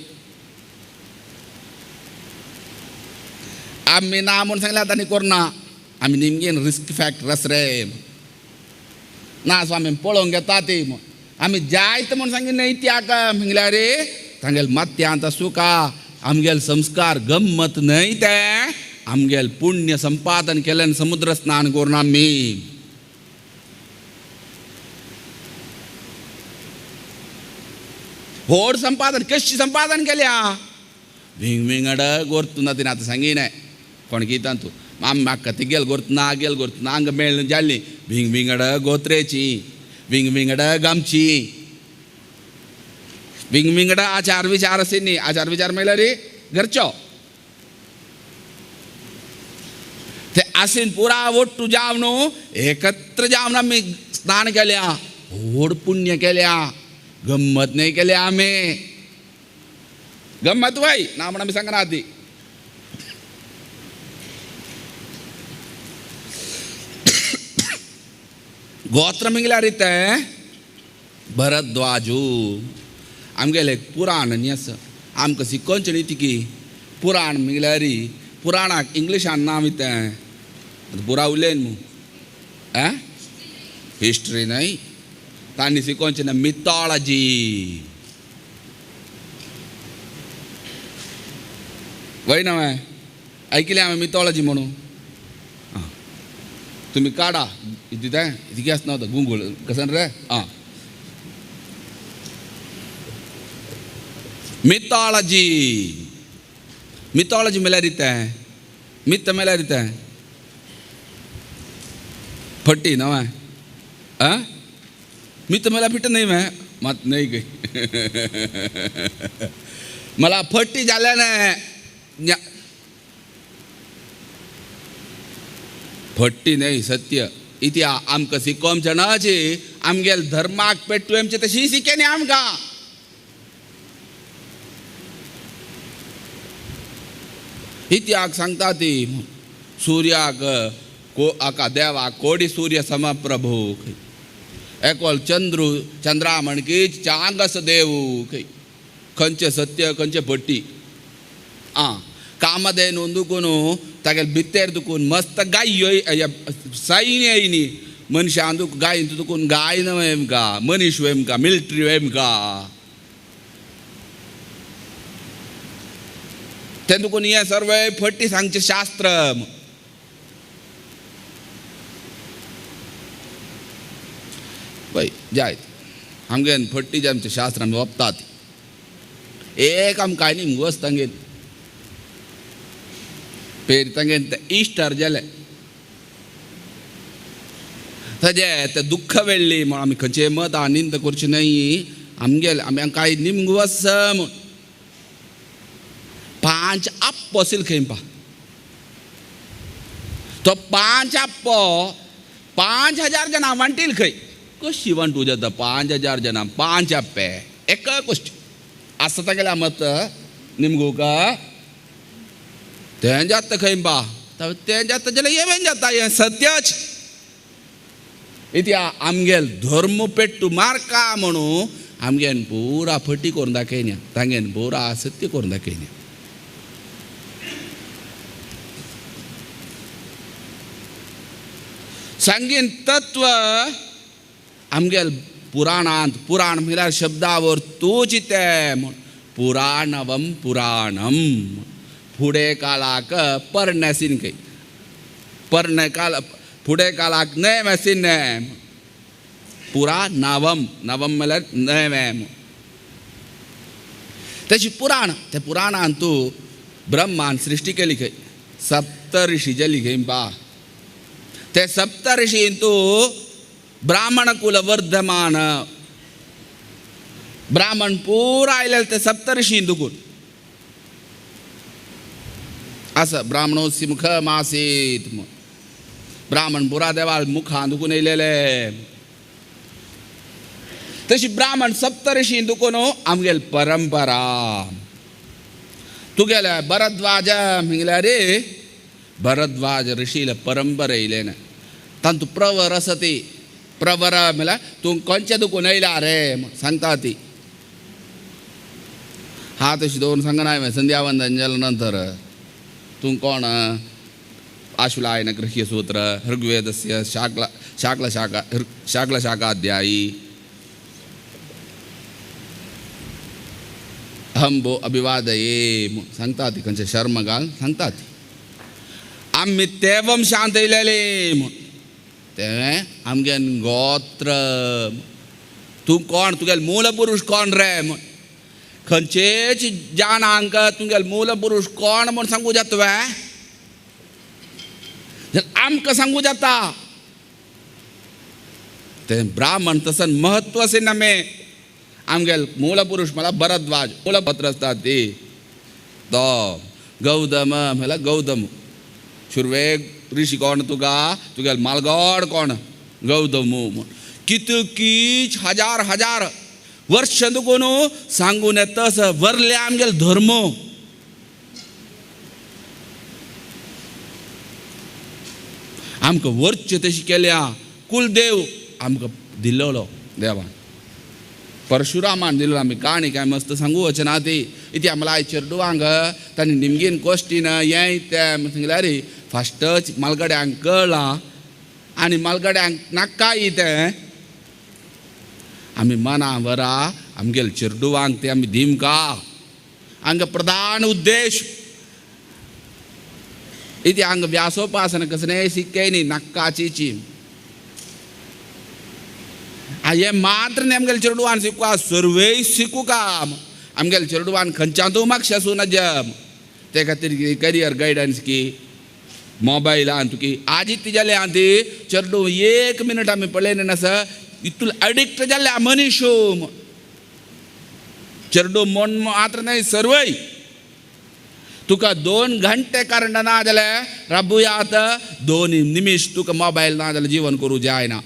आमी ना म्हूण सांगलें आतां आनी करना. आमी निमगेन रिस्क फॅक्टर आस रे ना सो आमी पळोवंक घेता ती आमी जायत म्हूण सांगीन न्हय त्याक म्हणल्यार रे तांगेले मात्यांत सुखा आमगेले संस्कार गम्मत न्हय ते आमगेले पुण्य संपादन केल्यान समुद्र स्नान करून आमी. व्हड संपादन कशी संपादन केल्या विंग विंगड गोरतू ना तिणें आतां सांगिना कोण कितां तूं आमी म्हाका तिगेल गोरतू ना गेल गोरतू ना हांगा मेळ्ळें जाल्ली विंग विंगड गोत्रेची विंग विंगड गामची विंग विंगड आचार विचार आशिल्ली. आचार विचार म्हणल्यार रे घरचो ते आसीन पुरा ಒಟ್ಟು जावन एकत्र जावन आमी स्नान केल्या व्हड पुण्य केल्या गम्मत न्हय केल्या आमी. गम्मत वय ना म्हण आमी सांगना ती. गोत्र म्हणल्यार तें भरद्वाजू आमगेलें एक पुराण न्ही आसा आमकां शिकोवचें न्ही ती पुराण म्हणल्यार पुराणाक इंग्लिशान नांव तें पुरा उलयन मू हिस्ट्री न्हय तांणी शिकोवचें ना मिथॉलॉजी. वय ना आयकलें हांवें मिथॉलॉजी म्हणून. आं तुमी काडा इतलें इतिहास नव्हता गुंगूळ कसं रे. आं मिथॉलॉजी मिथॉलॉजी म्हणल्यार तें मिथ म्हणल्यार तें फटी न्हय. आं मिथ म्हणल्यार फिट न्हय मॅ मात न्हय गय मला फटी जाल्या ना फट्टी न्हय सत्य इतिहा आमकां शिकोवचें न्हय आमगेले धर्माक पेटवेमचें तशी शिके न्ही आमकां. इतिहास सांगता ती सूर्याक आका देवाक कोडी सूर्य समप्रभू एकोल चंद्रू चंद्रा म्हणकी चांगस देव खंयचें सत्य खंयचें फट्टी. आं कामधेनू दुखून तागेले भितर दुखून मस्त गाय सैन्य येयनी मनशान दुख गाय दुखून गाय न्हय का मनीस वयम का मिलिटरी वयम का तें दुखून हें सर्व फटी सांगचें शास्त्र. पळय जायत आमगे फट्टी जे आमचें शास्त्र आमी वपतात एक आमकां कांय न्ही मुगोस तांगेर पेर तांगेर इश्टर जालें तजे ते दुःख वेळ्ळी म्हण आमी खंयचे मत आनिंद करचे न्हय आमगेले आमी कांय निमगो आसा म्हूण 5 आप्पो आशिल्लो खंय पा तो 5 आप्पो 5000 जाणां वांटील खंय कशी वांटू जाता 5000 जाणां 5 आप्पे एक गोश्ट आसा तागेलें मत निमगो का तें जाता खंय पा तें जाता जाल्यार हें जाता हें सत्याच इत्या आमगेल धर्म पेट्टू मारका म्हणून आमगेन पुरा फटी करून दाखयना तांगेन पुरा सत्य करून दाखयना. सांगीन तत्व आमगेल पुराणांत पुराण म्हळ्यार शब्दावर तूच तें म्हूण पुराणवम पुराणम फुडें काळाक पर्णसीन खंय पर्ण काल फुडें काळाक नेम आसी नेम पुरा नवम नवम म्हळ्यार नेम तशी पुराण त्या पुराणान तूं ब्रह्मान सृश्टी केली खंय सप्तऋषी जाली खंय पा ते सप्तऋषीन तूं ब्राह्मण कुल वर्धमान ब्राह्मण पुरा आयले ते सप्तऋषीन दुकून असं ब्राह्मणोसी मुख मासीत ब्राह्मण पुरा देवाल मुखान दुखून येयलेले तशी ब्राह्मण सप्तऋषी दुखून आमगेल परंपरा. तुगेले भरद्वाज म्हळ्यार रे भरद्वाज ऋषीला परंपरा येयले ना तांतू प्रवर आसा ती प्रवर म्हळ्यार तूं खंयच्या दुखून येयला रे सांगता ती हा तशी दवरून सांगना हांवें संध्यावंदन जाल्या नंतर तूं कोण आशुलायन गृह्य सूत्र ऋग्वेदस्य शाक्ल शाक्ल शाखा शाक्ल शाखाध्यायी अहं भो अभिवादये सांगता ती खंयचे शर्म घाल सांगता ती आमी ते वंशांत येयलेले म्हूण तें आमगे गोत्र तूं कोण तुगेलो मूल पुरूश कोण रे म्हूण खंयचेच जाणांक तुगेलो मूल पुरूश कोण म्हूण सांगू जाता तुवें आमकां सांगू जाता तें ब्राह्मण तसन महत्व असें ना मे आमगेल मूल पुरूश म्हळ्यार भरद्वाज मूलपत्र आसता ती तो गौतम म्हळ्यार गौतम सुरवेक ऋषी कोण तुका तुगेल मालगोड कोण गौतम कितकीच हजार हजार वर्ष दुकून सांगून येतस वरले आमगेल धर्म. आमकां वरचे तशी केल्या कुलदेव आमकां दिल्लो देवान परशुरामान दिल्लो आमी काणी काय मस्त सांगू वचना ती इती आमला चेरडुवांक तांणी निमगीन कोश्टीन हें तें सांगल्यार फास्टच मालगड्यांक कळ्ळां आनी मालगड्यांक नाकाय तें आमी मना वरा आमगेल चेरडुवांक ते आमी दिमका हांगा प्रधान उद्देश इति हांगा व्यासोपासना कसलें शिक्के न्ही नाक्काची हें मात्र न्ही आमगेले चेरडुवान शिकवा सर्वय शिकूका आमगेले चेरडुवान खंयच्यातूय मातशें आसूं नजम ते खातीर करियर गायडन्स की मोबायलान तुकी आजी ती जाल्या आं ती चेरडू एक मिनट आमी पळयलें नासा इतूल एडिक्ट जाल्ले मनीश चेरडू म्हण मात्र न्हय सर्वय तुका 2 घंटे कारण ना जाल्यार राबुयात 2 निमिश तुका मोबायल ना जाल्यार जीवन करूं जायना.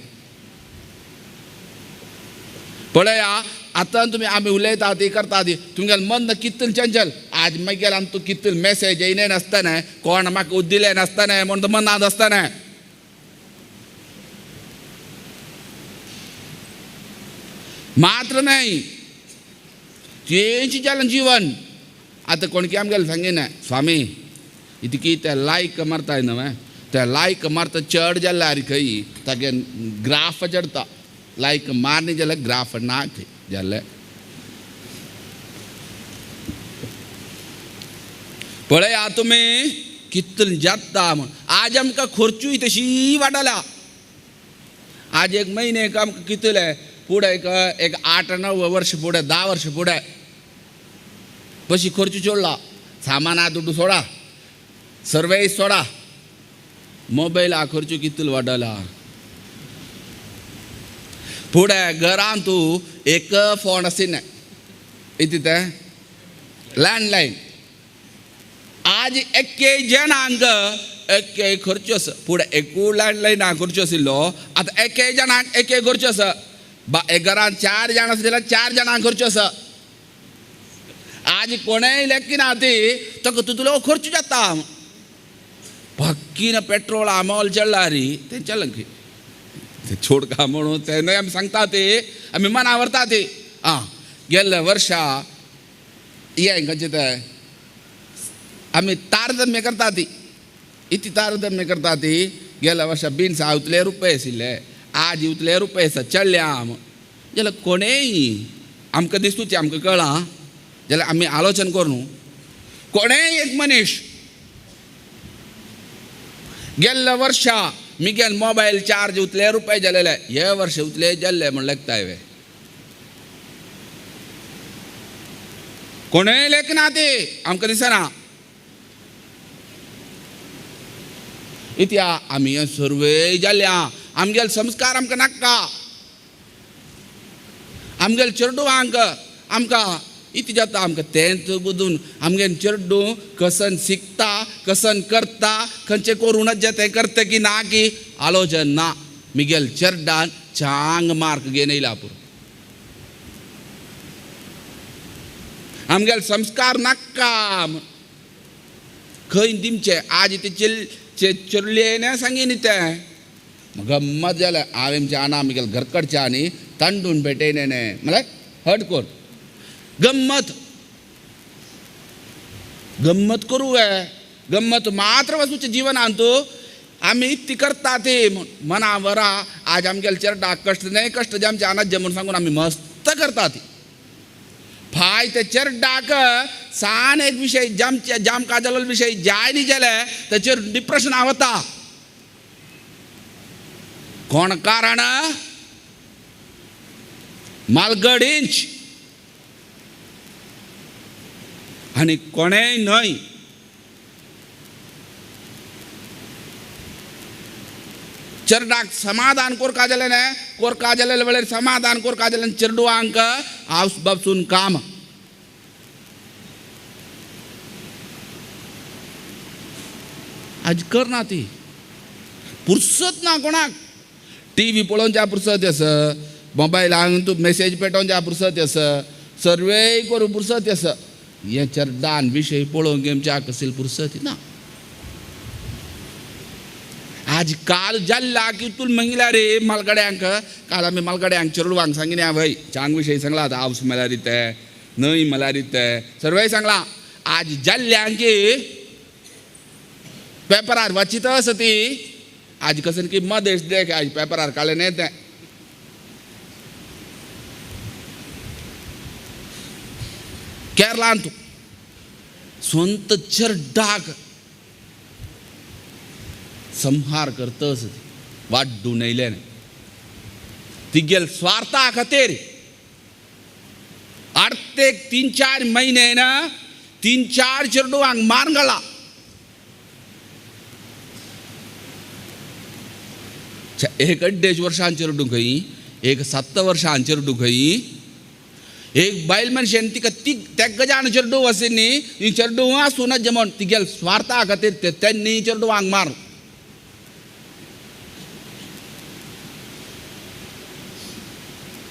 पळया आतां तुमी आमी उलयता ती करता ती तुमगेलें मन कितलें चंचल आज मागीर आनी तूं कितलें मॅसेज येयले नासतना कोण म्हाका उद्दिलें नासतना म्हूण मनांत आसतना मात्र न्हय तेंच जालें जीवन. आतां कोण की आमगेलें सांगिना स्वामी इतकी ते लायक मारताय न्हय ते लायक मारता चड जाल्यार अरे खंय तागे ग्राफ चडता लायक मारनी जाल्यार ग्राफ ना खंय जालें. पळया तुमी कितलें जाता म्हूण आज आमकां खर्चूय तशी वाडला. आज एक म्हयनेक आमकां कितले फुडें एक एक 8 9 वर्ष फुडें 10 वर्ष फुडें पशी खर्च सोडला सामाना दुड्डू सोडा सर्वेय सोडा मोबायला खर्च कितलो वाडला. फुडें घरान तूं एक फोन आशिल्लें इतलें तें लँडलायन. आज एके जणांक एके खर्च आसा. फुडें एकूय लँडलायन खर्च आशिल्लो, आतां एके जणांक एके खर्च आसा. एक घरान 4 जाण आसा जाल्यार 4 जाणांक खर्च आसा. आज कोणेय लेखिना ती ताका तितलो खर्च जाता. पक्कीन पेट्रोल आमोल चडला री तें चल ते छोड का म्हणून ते न्हय आमी सांगता ते आमी मना व्हरता ते. आं गेल्ल्या वर्सा हें खंयचें तें आमी तारतम्य करता ती इतली तारतम्य करता ती. गेल्या वर्सा बिन्स उतले रुपये आशिल्ले, आज उतले रुपये आसा चडल्या आम. जाल्यार कोणेय आमकां दिसतूच आमकां कळ्ळां जाल्यार आमी आलोचन करून कोणेय एक मनीस गेल्ल्या वर्सा मिगेल मोबायल चार्ज उतले रुपये जालेले, हे वर्स उतले जाल्ले म्हण लेखताय वे. कोणेय लेखना ती आमकां दिसना. इत्या आमी हे सर्वे जाल्या आमगेल संस्कार आमकां नाका. आमगेल चेडवांक आमकां इतलें जाता आमकां तेंच बुदून आमगेल चेडूं कसन शिकता कसन करता खंयचें करूं जे तें करता की ना की आलोचन ना. मिगेल चेड्डान चांग मार्क घेवन येयला पुरो. आमगेल संस्कार नाका खंय दिमचें. आज ते चेडले सांगीन तें गम्मत जालें. हांवें आमच्या आना मिगेल घरकडच्या आनी तांडून भेटयने म्हळ्यार हट कोर गम्मत गम्मत करूं गम्मत मात्र वस्तूचें जिवनान तूं आमी इतली करता ती मना वरा. आज आमगेले चेरडाक कश्ट न्हय कश्ट जे आमचे अनाज्य म्हूण सांगून आमी मस्त करता ती. फाय ते चेरडाक सान एक विशय जामचे जाम काजल विशय जाय न्ही जाले ताचेर डिप्रेशन वता. कोण कारण मालगडींच आनी कोणेय न्हय. चेरडाक समाधान कोरका जालें न्हय कोरका जालें वेळार समाधान कोरका जालें चेडवांक हांव बाबसून काम. आज करना ती पुरसत ना कोणाक. टी व्ही पळोवन ज्या पुरसत आसा, मोबायलान तूं मेसेज पेटोवन ज्या पुरसत आसा, सर्वेय करूं पुरसत आसा. हे चेरडान विशय पळोवंक आमच्या कसली पुरसत ना. आज काल जाल्ला की तूं म्हणल्यार रे मालगड्यांक. काल आमी मालगड्यांक चेडवांक सांगिना वय चांग विशय सांगला आतां आवस म्हळ्यार तें न्हंय म्हळ्यार तें सर्वय सांगलां. आज जाल्ल्यांक पेपरार वाचित आसा ती. आज कसन की मदेश देख आज पेपरार काडलें न्हय तें. केरलांत स्वंत चेरडाक संहार करतस वाड्डून येयलें तिगेल स्वार्था खातीर. आर्तेक 3-4 महिने ना 3-4 चेडवांक मार घाला. एक 2.5 वर्सां चेडूं खंय, एक 7 वर्सां चेडूं खंय, एक बायल मनशेन तिका ती तेगजान चेडूं आसी न्ही ही चेडूं आसूं नज म्हण तिगेल स्वार्था खातीर तेन्नी चेडवांक मार.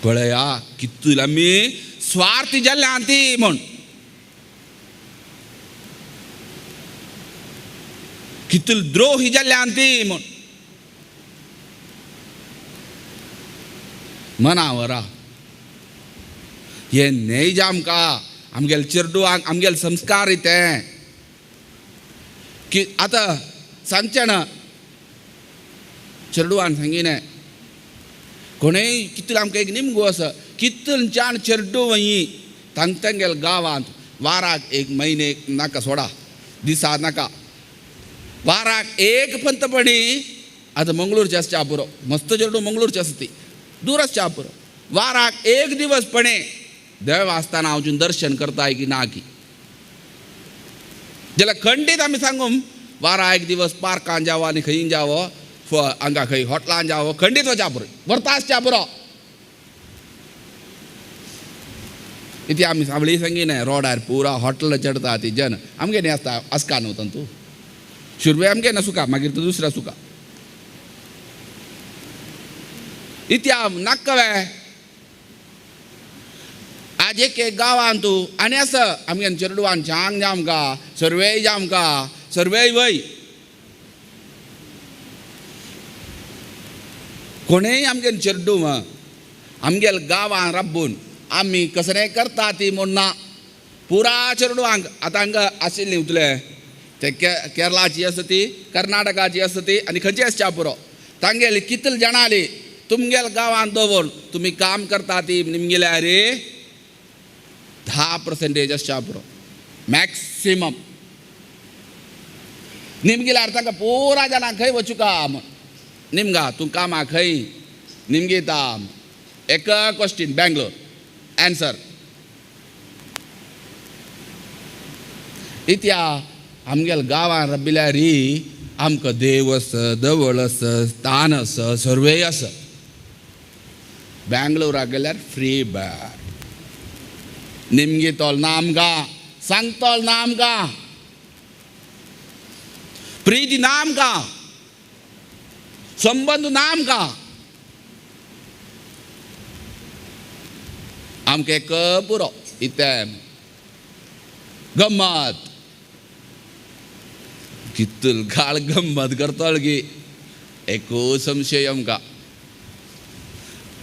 पळया कितू आमी स्वार्थी जाल्या ती म्हण कितू द्रोही जाल्या ती म्हण मनावरा. हे न्हय जे आमकां आमगेले चेडवांक आमगेले संस्कार तें की आतां सांगचें ना चेडवान सांगिना कोणेय कितले आमकां एक निमगो आसा कितल्यान चेडूं वही तांगेले गांवांत वाराक एक म्हयने नाका सोडा दिसा नाका वाराक एक पंतपणी. आतां मंगळूरचे आसच्या पुरो मस्त चेडूं मंगळूरचे आसा ती दूर आसच्या पुरो वाराक एक दिवस पणे देव आसतना वचून दर्शन करताय की ना की जाल्यार खंडीत आमी सांगू वारा एक दिवस पार्कान जावो आनी खंय जावो हांगा खंय हॉटलान जावो खंडीत वचा पुरो व्हरता आसच्या पुरो. इती आमी सावळी सांगिना रोडार पुरा हॉटेल चडता ती जन आमगे न्ही आसता आसका न्हू तांतू सुरवे आमगे ना सुका मागीर तो दुसरा सुका इत्या नाक्कवे आज एक एक गांवान तूं आनी आसा आमगे चेडवान चांग जामका सर्वेय जामका सर्वेय वय कोणेय आमगे चेडू आमगेल गांवान राबून आमी कसलें करता ती म्हूण ना पुरा चेडवांक आतां हांगा आशिल्ली उतले ते केरळाची आसा ती कर्नाटकाची आसा ती आनी खंयची आसच्या पुरो तांगेली कितले जाणां तुमगेल गांवान दवर तुमी काम करता ती निमगेल्या रे 10% आसच्या पुरो मॅक्सिमम निमगेल्यार तांकां पुरा जाणां खंय वचूं का निमगा तूं कामां खंय निमगेता एक क्वेश्चन बेंगलोर एन्सर इत्या आमगेल गांवान रबिल्या री आमकां देव आस देवळ आस स्थान आस सर्वेय आस बेंगलोराक गेल्यार फ्री बार निमगेतोल ना आमकां सांगतोल ना आमकां प्रिती ना आमकां संबंद ना आमकां आमकां एक पुरो इतें गम्मत कितल काळ गम्मत करतलो की एकू संशय आमकां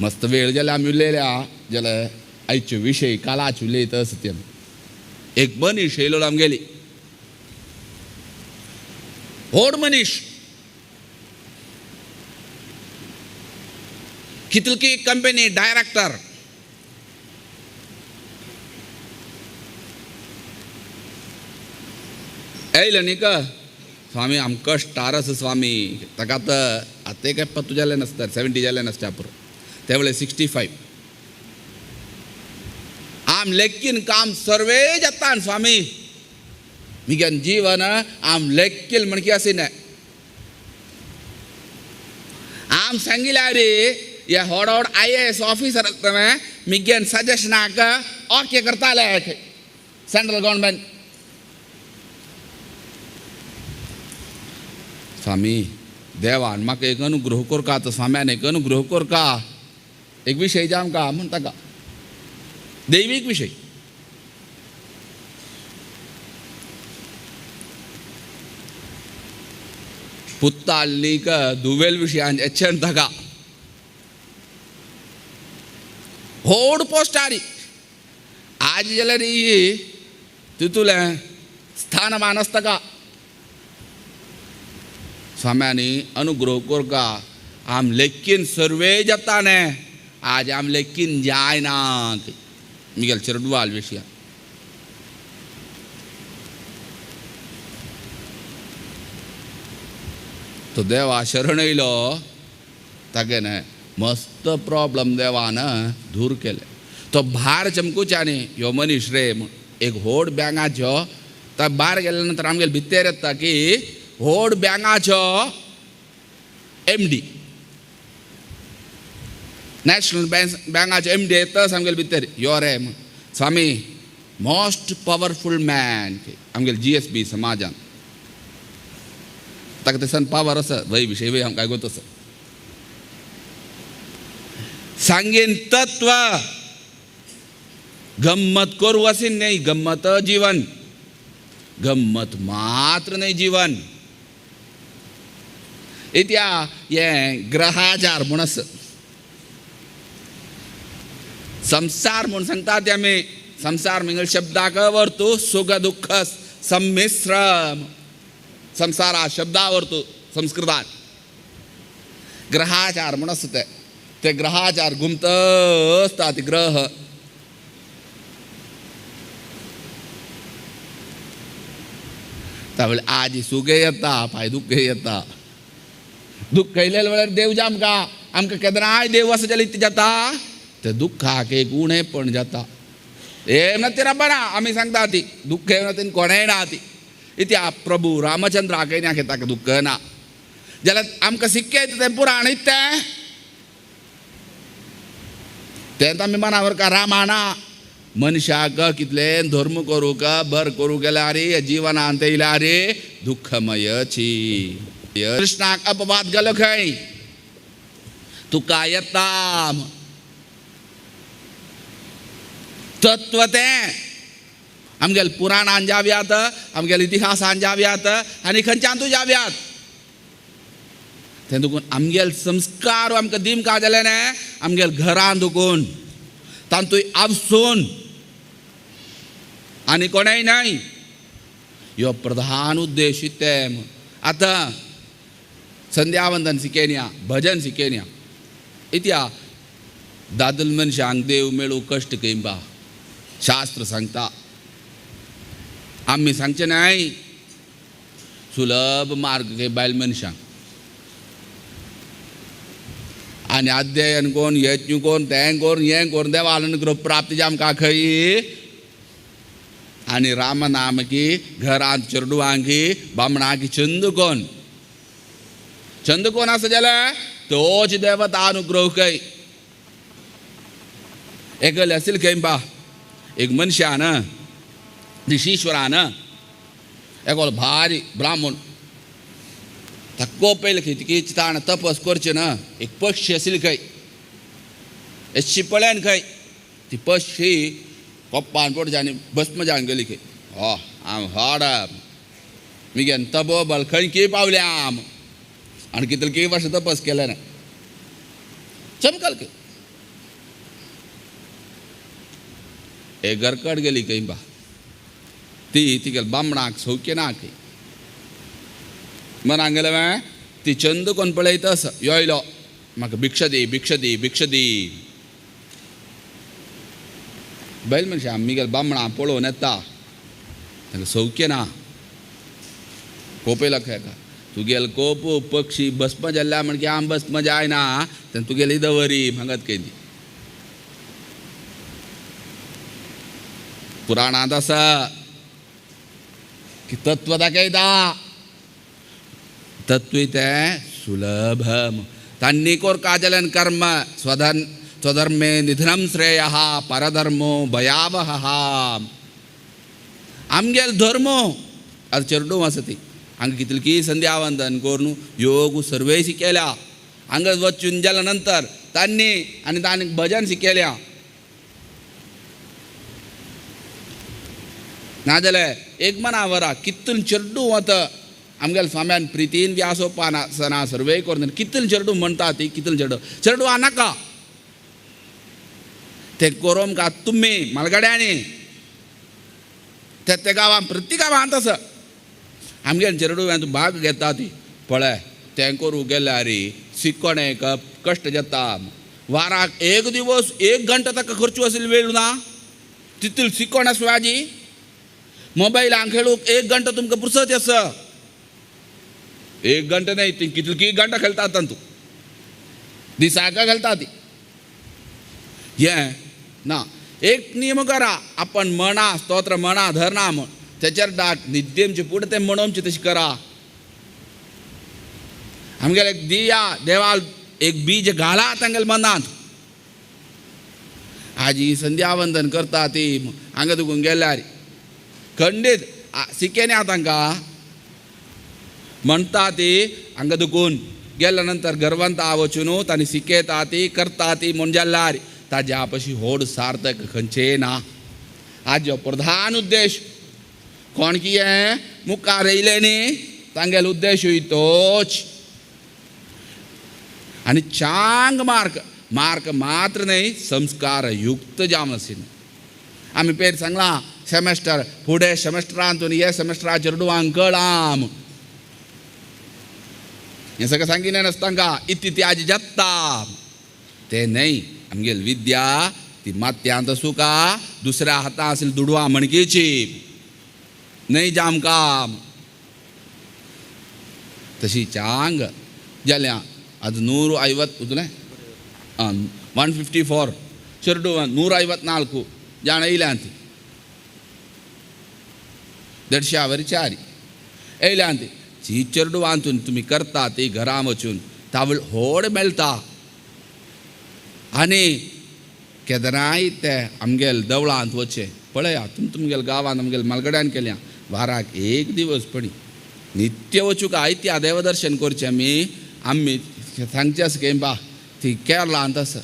मस्त वेळ जाल्यार आमी उलयल्या जाल्यार आयचे विशय कालाच उलयता आसता ते एक मनीस येयलो आमगेली व्हड मनीस कितलकी कंपनी डायरेक्टर येयलो न्ही का स्वामी आमकां स्टार आसा स्वामी ताका आतां आतां एक एप्पा जालें नासता 70 जालें नासता पुरो ते वेळे 65 आम लेखीन काम सर्वे जाता स्वामी मिगेन जीवन आम लेखील म्हणकी आसिना आम सांगिल्या रे हे व्हड व्हड IAS officer आसता मिगेन सजेशनाक ओके करताले सेंट्रल गव्हर्नमेंट स्वामी देवान म्हाका एक अनुग्रह करका तो स्वाम्यान एक अनुग्रह करका एक विशय जामका म्हणटा का दैवीक विशय पुत्ताल्लीक दुवेल विशयान एच्चन ताका व्हड पोस्टारी आज जाल्यार तितूलें स्थानमान आसता का स्वाम्यानी अनुग्रह करका आम लेखीन सर्वे जाता न्ही आज आम लेखीन जायना मिगेल चेडवाल विशया तो देवा शरण येयलो तागे न्हय मस्त प्रॉब्लम देवान दूर केले तो भार चमकुच्या न्ही ह्यो मनीस रे एक व्हड बँगाचो तो भार गेल्या नंतर आमगेले भितर येता की व्हड बँगाचो MD national बँगाचो MD येता आमगेले भितर यो रे स्वामी मोस्ट पावरफूल मॅन आमगेले GSB समाजान ताका तेसन पावर आसा वय विशय वय आमकां गोत आसा सांगेन तत्व गम्मत करूं असेल न्ही गम्मत जीवन गम्मत मात्र न्ही जीवन इत्या हें ग्रहाचार म्हूण आसा संसार म्हूण सांगता ते आमी संसार म्हणजे शब्दाक वर्तू सुख दुःख संमिश्र संसारा शब्दावरतू संस्कृतान ग्रहाचार म्हूण आसता ते ते ग्रहाचार घुमत आसता ते ग्रह त्यावेळे आज सुखे येता पाय दुःख येता दुःख येयलें वेळार देव जामकां आमकां केन्नाय देव आसा जाल्यार इतलें जाता ते दुःखाक एक उणेपण जाता हें ना तेरा बरा आमी सांगता ती दुःख येवना तेन्ना कोणेय ना ती इत्या प्रभू रामचंद्राक ना ताका दुःख ना जाल्यार आमकां सिक्के तें पुराण इत्तें तें आमी मनावर का रामा ना मनशाक कितलें धर्म करूंक बर करूंक गेल्यार जिवनांत येयल्यार दुःखमयची. कृष्णाक अपवाद गेलो खंय, तुका येता तत्व तें. आमगेले पुराणान जाव्यात, आमगेले इतिहासान जाव्यात आनी खंयच्यान तूं जाव्यात. तें दुकून आमगेले संस्कार आमकां दिम का जालें न्ही, आमगेले घरान दुकून तांतूय आवसून आनी कोणेय न्हय. ह्यो प्रधान उद्देश तें. आतां संध्यावंदन शिकयन्या, भजन शिकयन्या, इत्या दादल मनशांक देव मेळूं कश्ट कयबा शास्त्र सांगता. आमी सांगचें न्हय, सुलभ मार्ग खंय बायल मनशांक. आनी अध्ययन कोण यज्ञ कोण तें कोण हें कोण देवाल अनुग्रह प्राप्ती आमकां खंय. आनी रामनाम की घरांत चेडवांकी बामणाकी छंद कोण, छंद कोण आसा जाल्यार तोच देवता अनुग्रह खंय. एकले आशिल्ले खंय बा एक मनशान ऋषीश्वरान एकलो भारी ब्राह्मण ताका कोपयलें खंय तिकी ताणें तपस करचें ना. एक पक्षी आशिल्ली खंय, येशी पळयन खंय ती पक्षी कोप्पान पडची आनी भस्म जावन गेली खंय. हो आम हाड मिगे तबोबल खंय की पावल्या आम आनी कितले की वर्सां तपस केलें ना चमकल खंय. एक घरकड गेली खंय बा, ती तिगेले बामणाक सौख्य ना खंय. मनाक गेलें ती चंद कोण पळयत आसा, यो येयलो म्हाका भिक्षा दी भिक्षा दी भिक्षा दी. बैल मनशां आमी बामणां पळोवन येता तांकां सौख्य ना. कोपयला खंय का तुगेले कोप पक्षी भस्म जाल्ल्या म्हणजे आम भस्म जायना तेन्ना तुगेली दवरी मागत खंय ती. पुराणांत आसा की तत्व दाखयता, तत्व तें सुलभ. तांणी कोरका जाल्यान कर्म स्वधर्मे निधनं श्रेयः परधर्मो भयावहः. आमगेलो धर्म आतां चेडूं आसा ती हांगा कितली संध्यावंदन करून योग सर्वे शिकयल्या. हांगा वचून जाल्या नंतर तांणी आनी तांणी भजन शिकयल्या. नाजाल्यार एक मना वरा कितून चेडूं वता आमगेले स्वाम्यान प्रितीन व्यासोपासना सर्वे करून कितले चेडूं म्हणटा ती कितले चेडूं चेडवां नाका ते करोम का तुमी मालगाड्यांनी ते गांवां प्रत्येक गांवांत आसा आमगेले चेडूं भाग घेता ती पळय तें करूं गेल्यार शिकणेक कश्ट जाता. वाराक एक दिवस एक घंटा ताका खर्च आशिल्लो वेळ ना तितून शिकण आसा आजी. मोबायलान खेळूंक एक घंटा तुमकां पुरसत आसा, एक घंटा न्हय ती कितली घंटा खेळटा आतां तूं दिसाक खेळटा ती. हें ना एक नियम करा आपण म्हणा स्तोत्र म्हणा धरना म्हण तेचेर डाक निद्येमचे फुडें तें म्हणोवचें तशें करा. आमगेले एक दिया देवाल एक बीज घाला तांगेले मनांत. आजी संध्यावंदन करता ती हांगा तुकून गेल्यार खंडीत शिकयना तांकां म्हणटा ती हांगा दुकून गेल्या नंतर गर्वंत वचून तांणी शिकयता ती करता ती म्हूण जाल्यार ताज्या पशी होड सार्थक खंयचें ना. आजो प्रधान उद्देश कोण कितें मुखार येयले न्ही तांगेलो उद्देशूय तोच. आनी चांग मार्क मार्क मात्र न्हय संस्कार युक्त जावन आशिल्लें. आमी पयर सांगलां सेमेस्टर फुडें सेमेस्टरांतून हे सेमेस्टराचेर चेडवांक कळाम हें सगळें सांगिल्लें नासता तांकां इतली ती आजी जाता तें न्हय. आमगेली विद्या ती मात्यांत आसूं का दुसऱ्या हाता आशिल्ली दुडवां मणकेची न्हय जाम काम. तशी चांग जाल्या ಅದು 150 ಉದಲೆ 154 ಚರ್ಡು 154 ಜಾಣ ಇಲ್ಯಾಂತಿ दडशावर चारी येयल्यांती जी चेडवांतून तुमी करता ती घरा वचून तावळ होड मेळटा. आनी केदनाय ते आमगेल देवळांत वचचें पळया तुमगेल गांवांत आमगेल मालगड्यान केल्या वाराक एक दिवस पणी नित्य वचूंक आयत्या देवदर्शन करचें आमी आमी सांगचें आसा की बा ती केरळांत आसा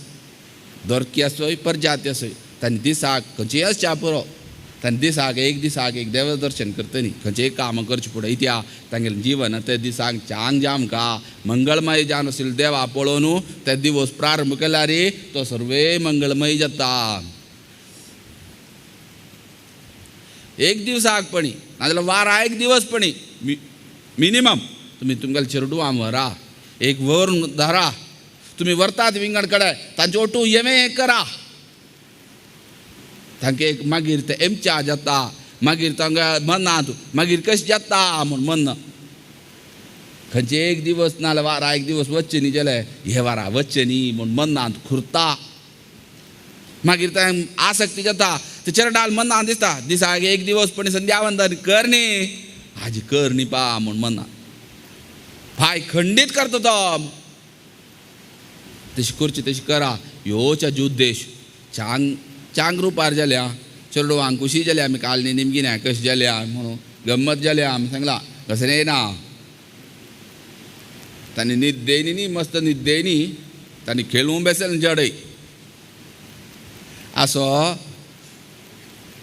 दोरकी आसोय परजाती आसोय तांणी दिसाक खंयचीय आसच्या पुरो तांणी दिसाक एक दिसाक एक देवदर्शन करतली खंयचेय काम करचें फुडें इत्या तांगेलें जीवन ते दिसाक चांग जामका मंगळमय जावन आशिल्लें देवा पळोवन ते दिवस प्रारंभ केल्यार तो सर्वे मंगळमय जाता. एक दिवसाक पणी नाजाल्यार वारा एक दिवस पणी मिनिमम तुमी तुमगेले चेरडुवां व्हरा एक व्हरून धरा तुमी व्हरतात विंगड कडेन तांचे ओटू येवें करा तांकां एक मागीर ते एमच्या जाता मागीर तांकां मनांत मागीर कशें जाता म्हूण मन खंयचे एक दिवस नाजाल्यार वारा एक दिवस वचचें न्ही जाल्यार हे वारा वचचें न्ही म्हूण मनांत खुरता मागीर तें आसक्ती जाता ते चेरडाल मनांत दिसता दिसाक एक दिवस पण संध्यावंदन कर न्ही हाजी कर न्ही पा म्हूण मनांत भाय खंडीत करता तो तशी करची तशी करा ह्योच हाजे उद्देश चांग चांग रुपार जाल्या चेडवांक खुशी जाल्या आमी काल न्ही निमगी न्हय कशें जाल्या म्हणून गम्मत जाल्या आमी सांगलां कशें येना तांणी निद्देनी न्ही मस्त निद्देनी तांणी खेळूं बेसल जडय असो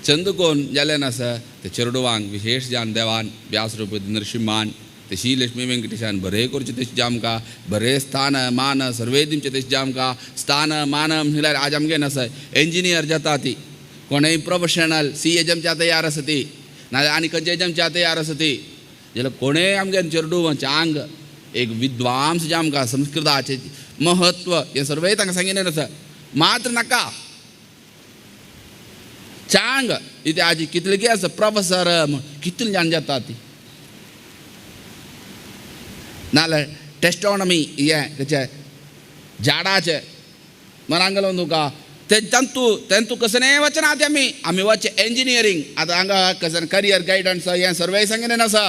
चंद कोण जालें नासा ते चेरडुवांक विशेष जावन देवान व्यास रूप नरसिंहान तशी लक्ष्मी वेंकटेशान बरें करचें तशें आमकां बरें स्थान मान सर्वे दिवचें तशें आमकां स्थान मान म्हणल्यार आज आमगे नासा इंजिनियर जाता ती कोणूय प्रोफेशनल सी ए जमच्या तयार आसा ती नाजाल्यार आनी खंयचे जमच्या तयार आसा ती जाल्यार कोणूय आमगे चेरडूं चांग एक विद्वांस जे आमकां संस्कृताचें महत्व हें सर्वय तांकां सांगिल्लें आसा मात्र नाका चांग इतें आजी कितले की आसा प्रोफेसर कितले जाण जाता ती नाजाल्यार टेस्टोनॉमी हें तेचें झाडाचें मरांगलो तुका ते तंतू तेंतू कसलें वचना ते आमी आमी वचें इंजिनियरींग आतां हांगा कसन करियर गायडन्स हें सर्वय सांगिल्लें आसा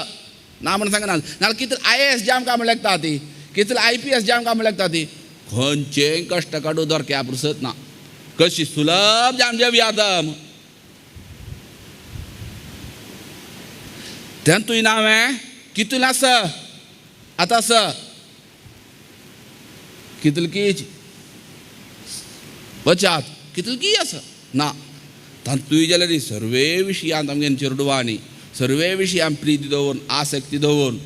ना म्हूण सांगना नाजाल्यार कितले आयएएस जे आमकां म्हण लागता ती कितले आयपीएस जे आमकां म्हण लागता ती खंयचेय कश्ट काडूं दोरक्या पुरसत ना कशी सुलभ जावन जेवया आतां तेंतूय नांव कितलें आसा आतां आसा कितलकी वचात कितलकी आसा ना तातूंय जाल्यार सर्वे विशयांत आमगे चेरडुवांनी सर्वे विशयांत प्रिती दवरून आसक्ती दवरून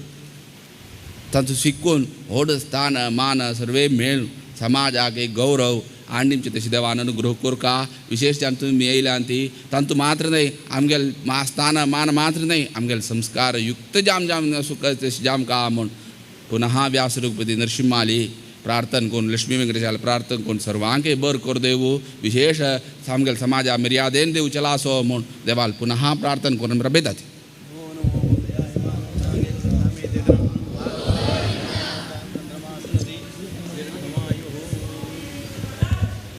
तांचो शिकून व्हड स्थान मान सर्वे मेळ समाजाक एक गौरव आनी दिवचें तशें देवान अनुग्रह करका. विशेष जावन तुमी येयल्यान ती तांतू मात्र न्हय आमगेले स्थान मान मात्र न्हय आमगेले संस्कार युक्त जाम जाम सुख तशें जामका म्हूण पुनः व्यास रघुपती नरसिंहाली प्रार्थन करून लक्ष्मी वेंकटेशाले प्रार्थन करून सर्वांकय बर कर देवू विशेष आमगेले समाजा मर्यादेन देव चलासो म्हूण देवाल पुनः प्रार्थन करून रबेतात.